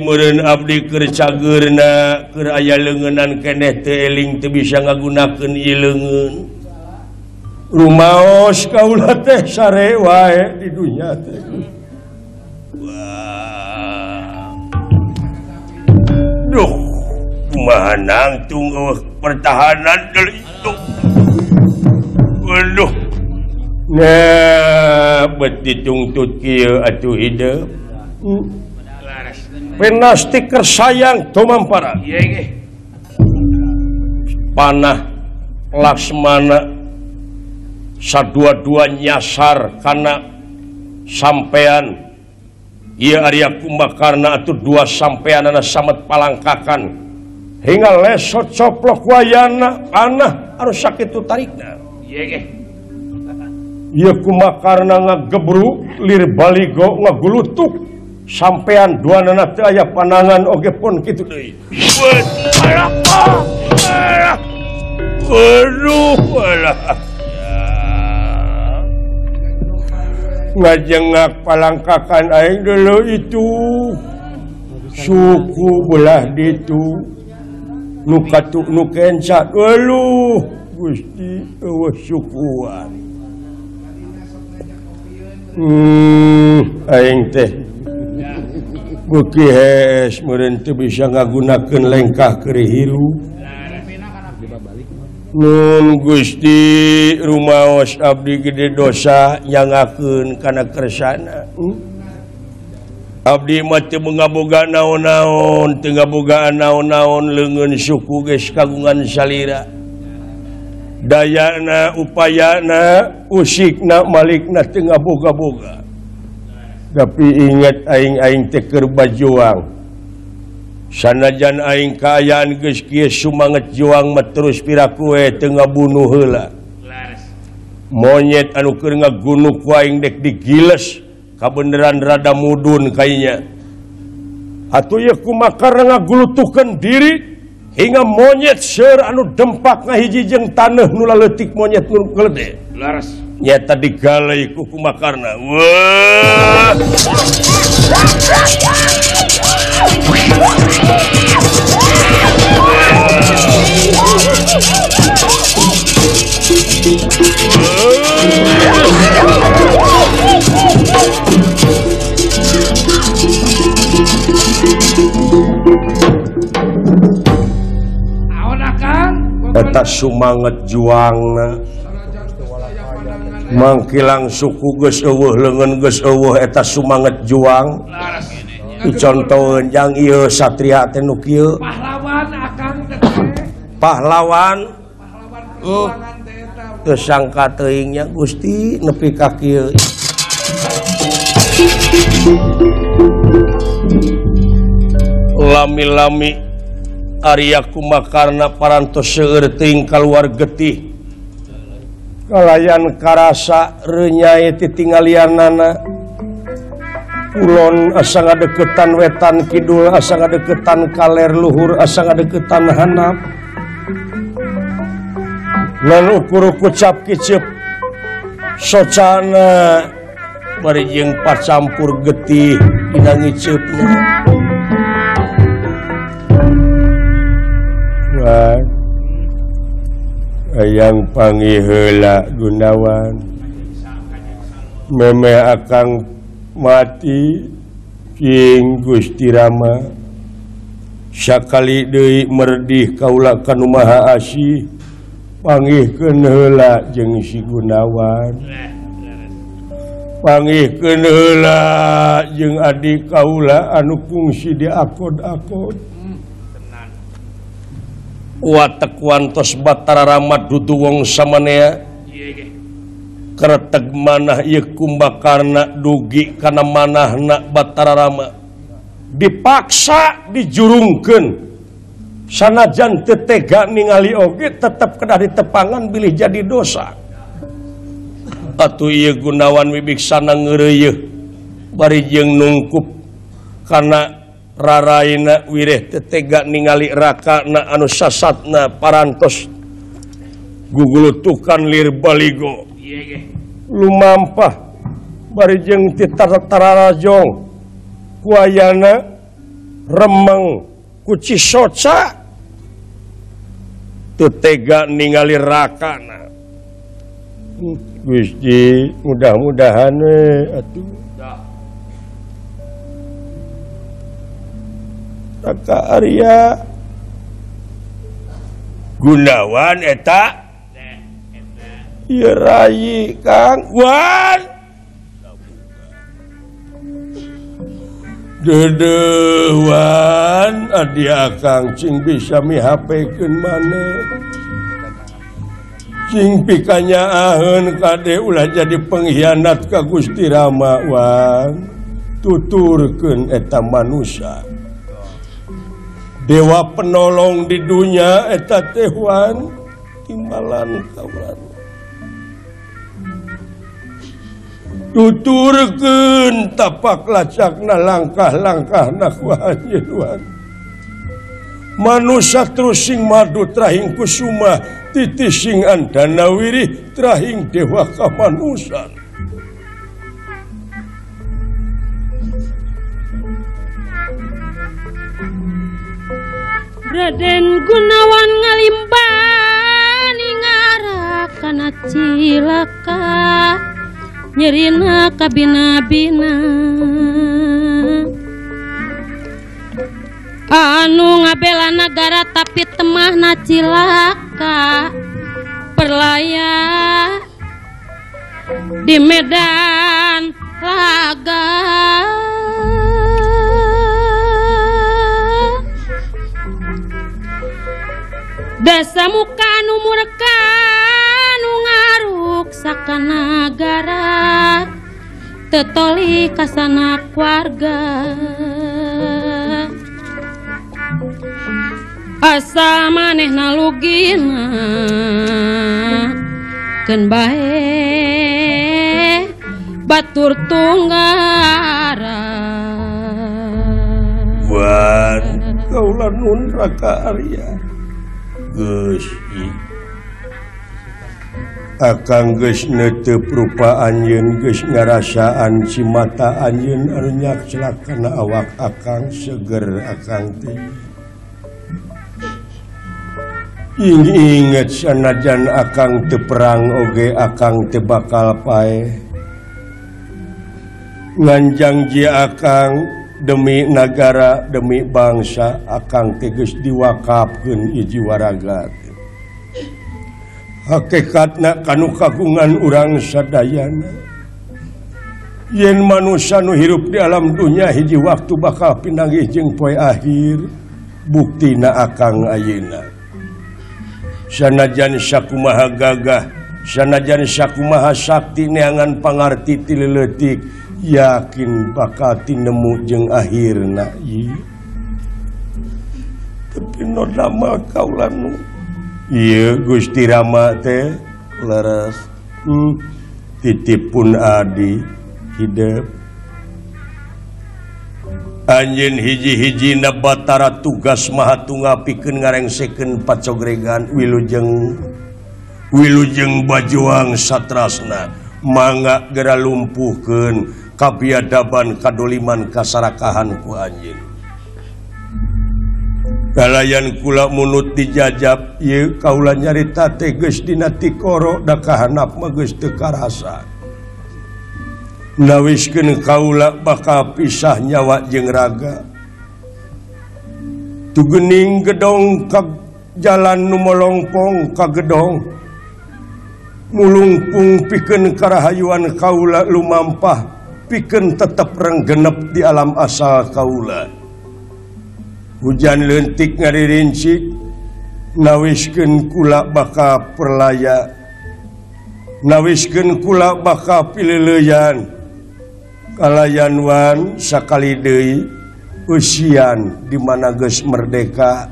meureun abdi keur cageurna keur aya leungeunnan keneh teu eling teu bisa ngagunakeun ieu leungeun. Rumaos kaula teh sare wae di dunya teh. Wah. Duh, kumaha nangtung eueuh pertahanan deui itu. Aduh. Nah, bet ditungtut kieu atuh hidup. Penasti kersayang tumampara. Panah Laksmana sadua-dua nyasar karena sampean ieu Arya Kumbakarna atuh dua sampeanana samet palangkakan hingga lesot coplok wayana panah anu sakitu tarikna. Ieu Kumbakarna ngagebru lir baligo ngagulutuk sampean duanana teu aya panangan oge pun kitu deui. Aduh, alah. Ngajengak palangkakan aing dulu itu suku belah ditu nu katu nu kenca aduh Gusti eueuh sukuan. Aing teh beuki hees meureun teu bisa ngagunakeun lengkah keur hirup. Nun Gusti rumaos abdi gede dosa nyangakeun kana kersana. Abdi mah teu ngaboga naon-naon, teu ngabogaan naon-naon leungeun suku geus kagungan salira. Dayana, upayana, usikna, malikna teu ngaboga-boga. Tapi ingat aing-aing teh keur bajuang. Sanajan aing kaayaan geus kieu sumanget juang mah terus piraku we teu ngabunuh heula. Monyet anu keur ngagunuk ku aing dek digiles kabeneran rada mudun kayanya. Atuh ieu Kumbakarna ngagulutukeun diri hingga monyet seur anu dempak ngahiji jeung taneuh nu laleutik monyet nu gelede. Laras. Nyata digalai ku Kumbakarna. Wah. Eta sumanget juangna mangkilang suku geus eueuh leungeun geus eueuh eta sumanget juang. Dicontoheun jang ieu satria teh nu kieu. Pahlawan akang teh. Pahlawan. Pahlawan perjuangan teh eta. Teu sangka teuing nya Gusti nepi ka kieu. Lami-lami Arya Kumbakarna parantos seueur teuing kaluar getih kalayan karasa reunyae titinggalianana kulon asa ngadeukeutan wetan kidul asa ngadeukeutan kaler luhur asa ngadeukeutan hanap lalu ukur kucap kicep socana bari jeung pacampur getih dina ngiceupna. Wan hayang panggih heula Gunawan memeh akang mati king Gusti Rama sakali deui merdih kaula kanu Maha Asih panggihkeun heula jeung si Gunawan panggihkeun heula jeung adik kaula anu kungsi di akod-akod. Watek wantos Batara Rama dudu wong samanea kereteg manah ieu Kumbakarna dugi kana manahna Batara Rama dipaksa dijurungkeun sanajan teu tega ningali oge tetep kedah ditepangan bilih jadi dosa. Atuh ieu Gunawan wibiksana ngeureuyeuh bari jeung nungkup kana raraina wireh teu tega ningali rakana anu sasatna parantos gugulutukan lir baligo lumampah bari jeung titararajong kuayana remeng ku cisoca teu tega ningali rakana. Gusti mudah-mudahan we atuh Raka Arya Gunawan eta ieu rayi Kang Wan deudeuh Wan adi akang cing bisa mihapekeun maneh cing pikanyaaheun kade ulah jadi pengkhianat ka Gusti Rama Wan tuturkeun eta manusa dewa penolong di dunia eta teh Wan timbalan kawan tuturkeun tapak lacakna langkah-langkahna ku anjeun Wan manusa terus sing madu trahing kusuma titi sing andana wirih trahing dewa kamanusan. Raden Gunawan ngalimbani ngarah kana cilaka nyerina kabina-bina anu ngabela nagara tapi temahna cilaka perlaya di medan laga. Dasa muka nu murka nu ngaruk sakanagara tetoli kasana keluarga asa manehna lugina keun bae batur tunggara. Wan kaula nun Raka Arya geus akang geus neuteup rupa anjeun geus ngarasaan si mata anjeun anu nyakslak kana awak akang seger akang teh inget sanajan akang teu perang oge akang teu bakal paeh nganjangji akang demi nagara demi bangsa akang teh geus diwakafkeun hiji waraga. Hakikatna kanu kagungan urang sadayana yen manusia nu hirup di alam dunya hiji waktu bakal pinanggih jeung poe akhir buktina akang ayeuna sanajan sakumaha gagah sanajan sakumaha sakti neangan pangarti ti leutik Yakin bakal tinemu jeung akhirna ieu. Tapi no damel kaula nu ieu Gusti Rama teh leres. Titipun adi hidep. Anjeun hiji-hijina Batara tugas mahatunga pikeun ngarengsekeun pacogregan wilujeng bajuang satrasna mangga gera lumpuhkeun kabiadaban kadoliman kasarakahan ku anjeun. Kalayan kula munut dijajab ieu kaula nyarita teh geus dina tikoro da kahanap mah geus teu karasa. Nawiskeun kaula bakal pisah nyawa jeung raga. Tugening gedong ka jalan nu molongpong ka gedong. Mulungpung pikeun karahayuan kaula lumampah pikeun tetep renggenep di alam asal kaula. Hujan leutik ngaririncik nawiskeun kula bakal perlaya. Nawiskeun kula bakal pilileuyan. Kalayan wan sakali deui usian di mana geus merdeka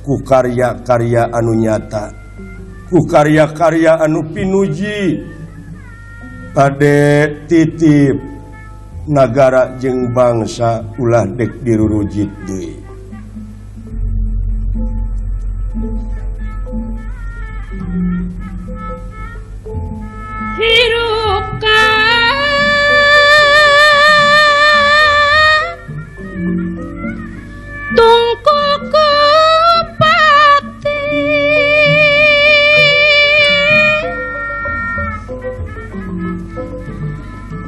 ku karya-karya anu nyata, ku karya-karya anu pinuji ade titip nagara jeung bangsa ulah dek dirurujit deui. Hirup tungku kupati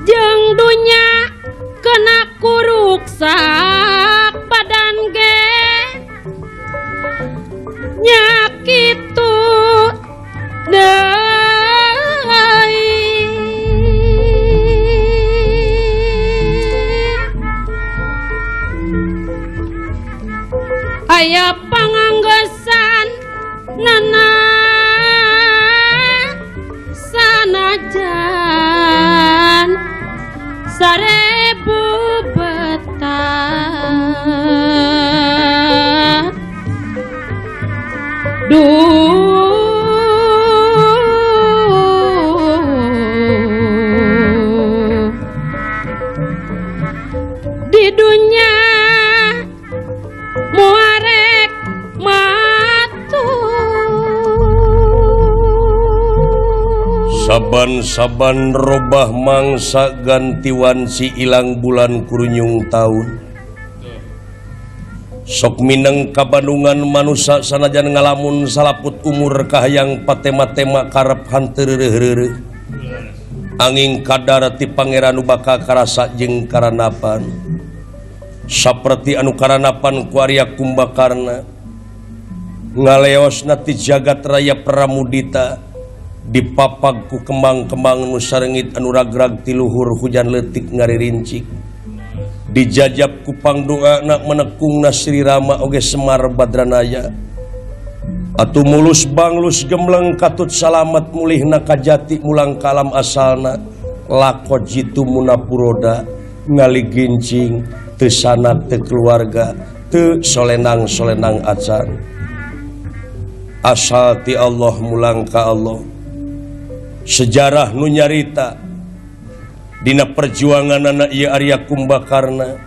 jeung dunya kena kuruksak badan ge nya kitu deui. Aya panganggesan nana sanajan sarebu betah duh di dunya muarek matu. Saban-saban robah mangsa gantiwan si ilang bulan kurunyung taun. Sok mineng kabandungan manusa sanajan ngalamun salaput umur kahayang patema-tema karep hanteu reureuh. Angin kadar ti pangeran nu bakal karasa jeung karanapan. Saperti anu karanapan ku Arya Kumbakarna ngaleosna ti jagat raya Pramudita dipapag ku kembang-kembang nu sarengit anu ragrag ti luhur hujan leutik ngaririncik dijajab ku pangdoana menekungna Sri Rama oge Semar Badranaya atuh mulus banglus gemleng katut salamet mulihna kajati mulang kalam asalna lako jitu munapuroda ngaligincing teu sanak teu keluarga teu solenang-solenang acan asal ti Allah mulang ka Allah. Sejarah nu nyarita dina perjuanganana ieu Arya Kumbakarna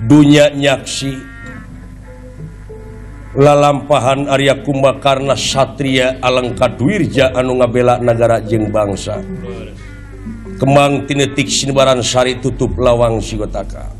dunya nyaksi lalampahan Arya Kumbakarna satria alengka dwirja anu ngabela nagara jeung bangsa. Kembang tinetik sinebaran sari tutup lawang sigotaka.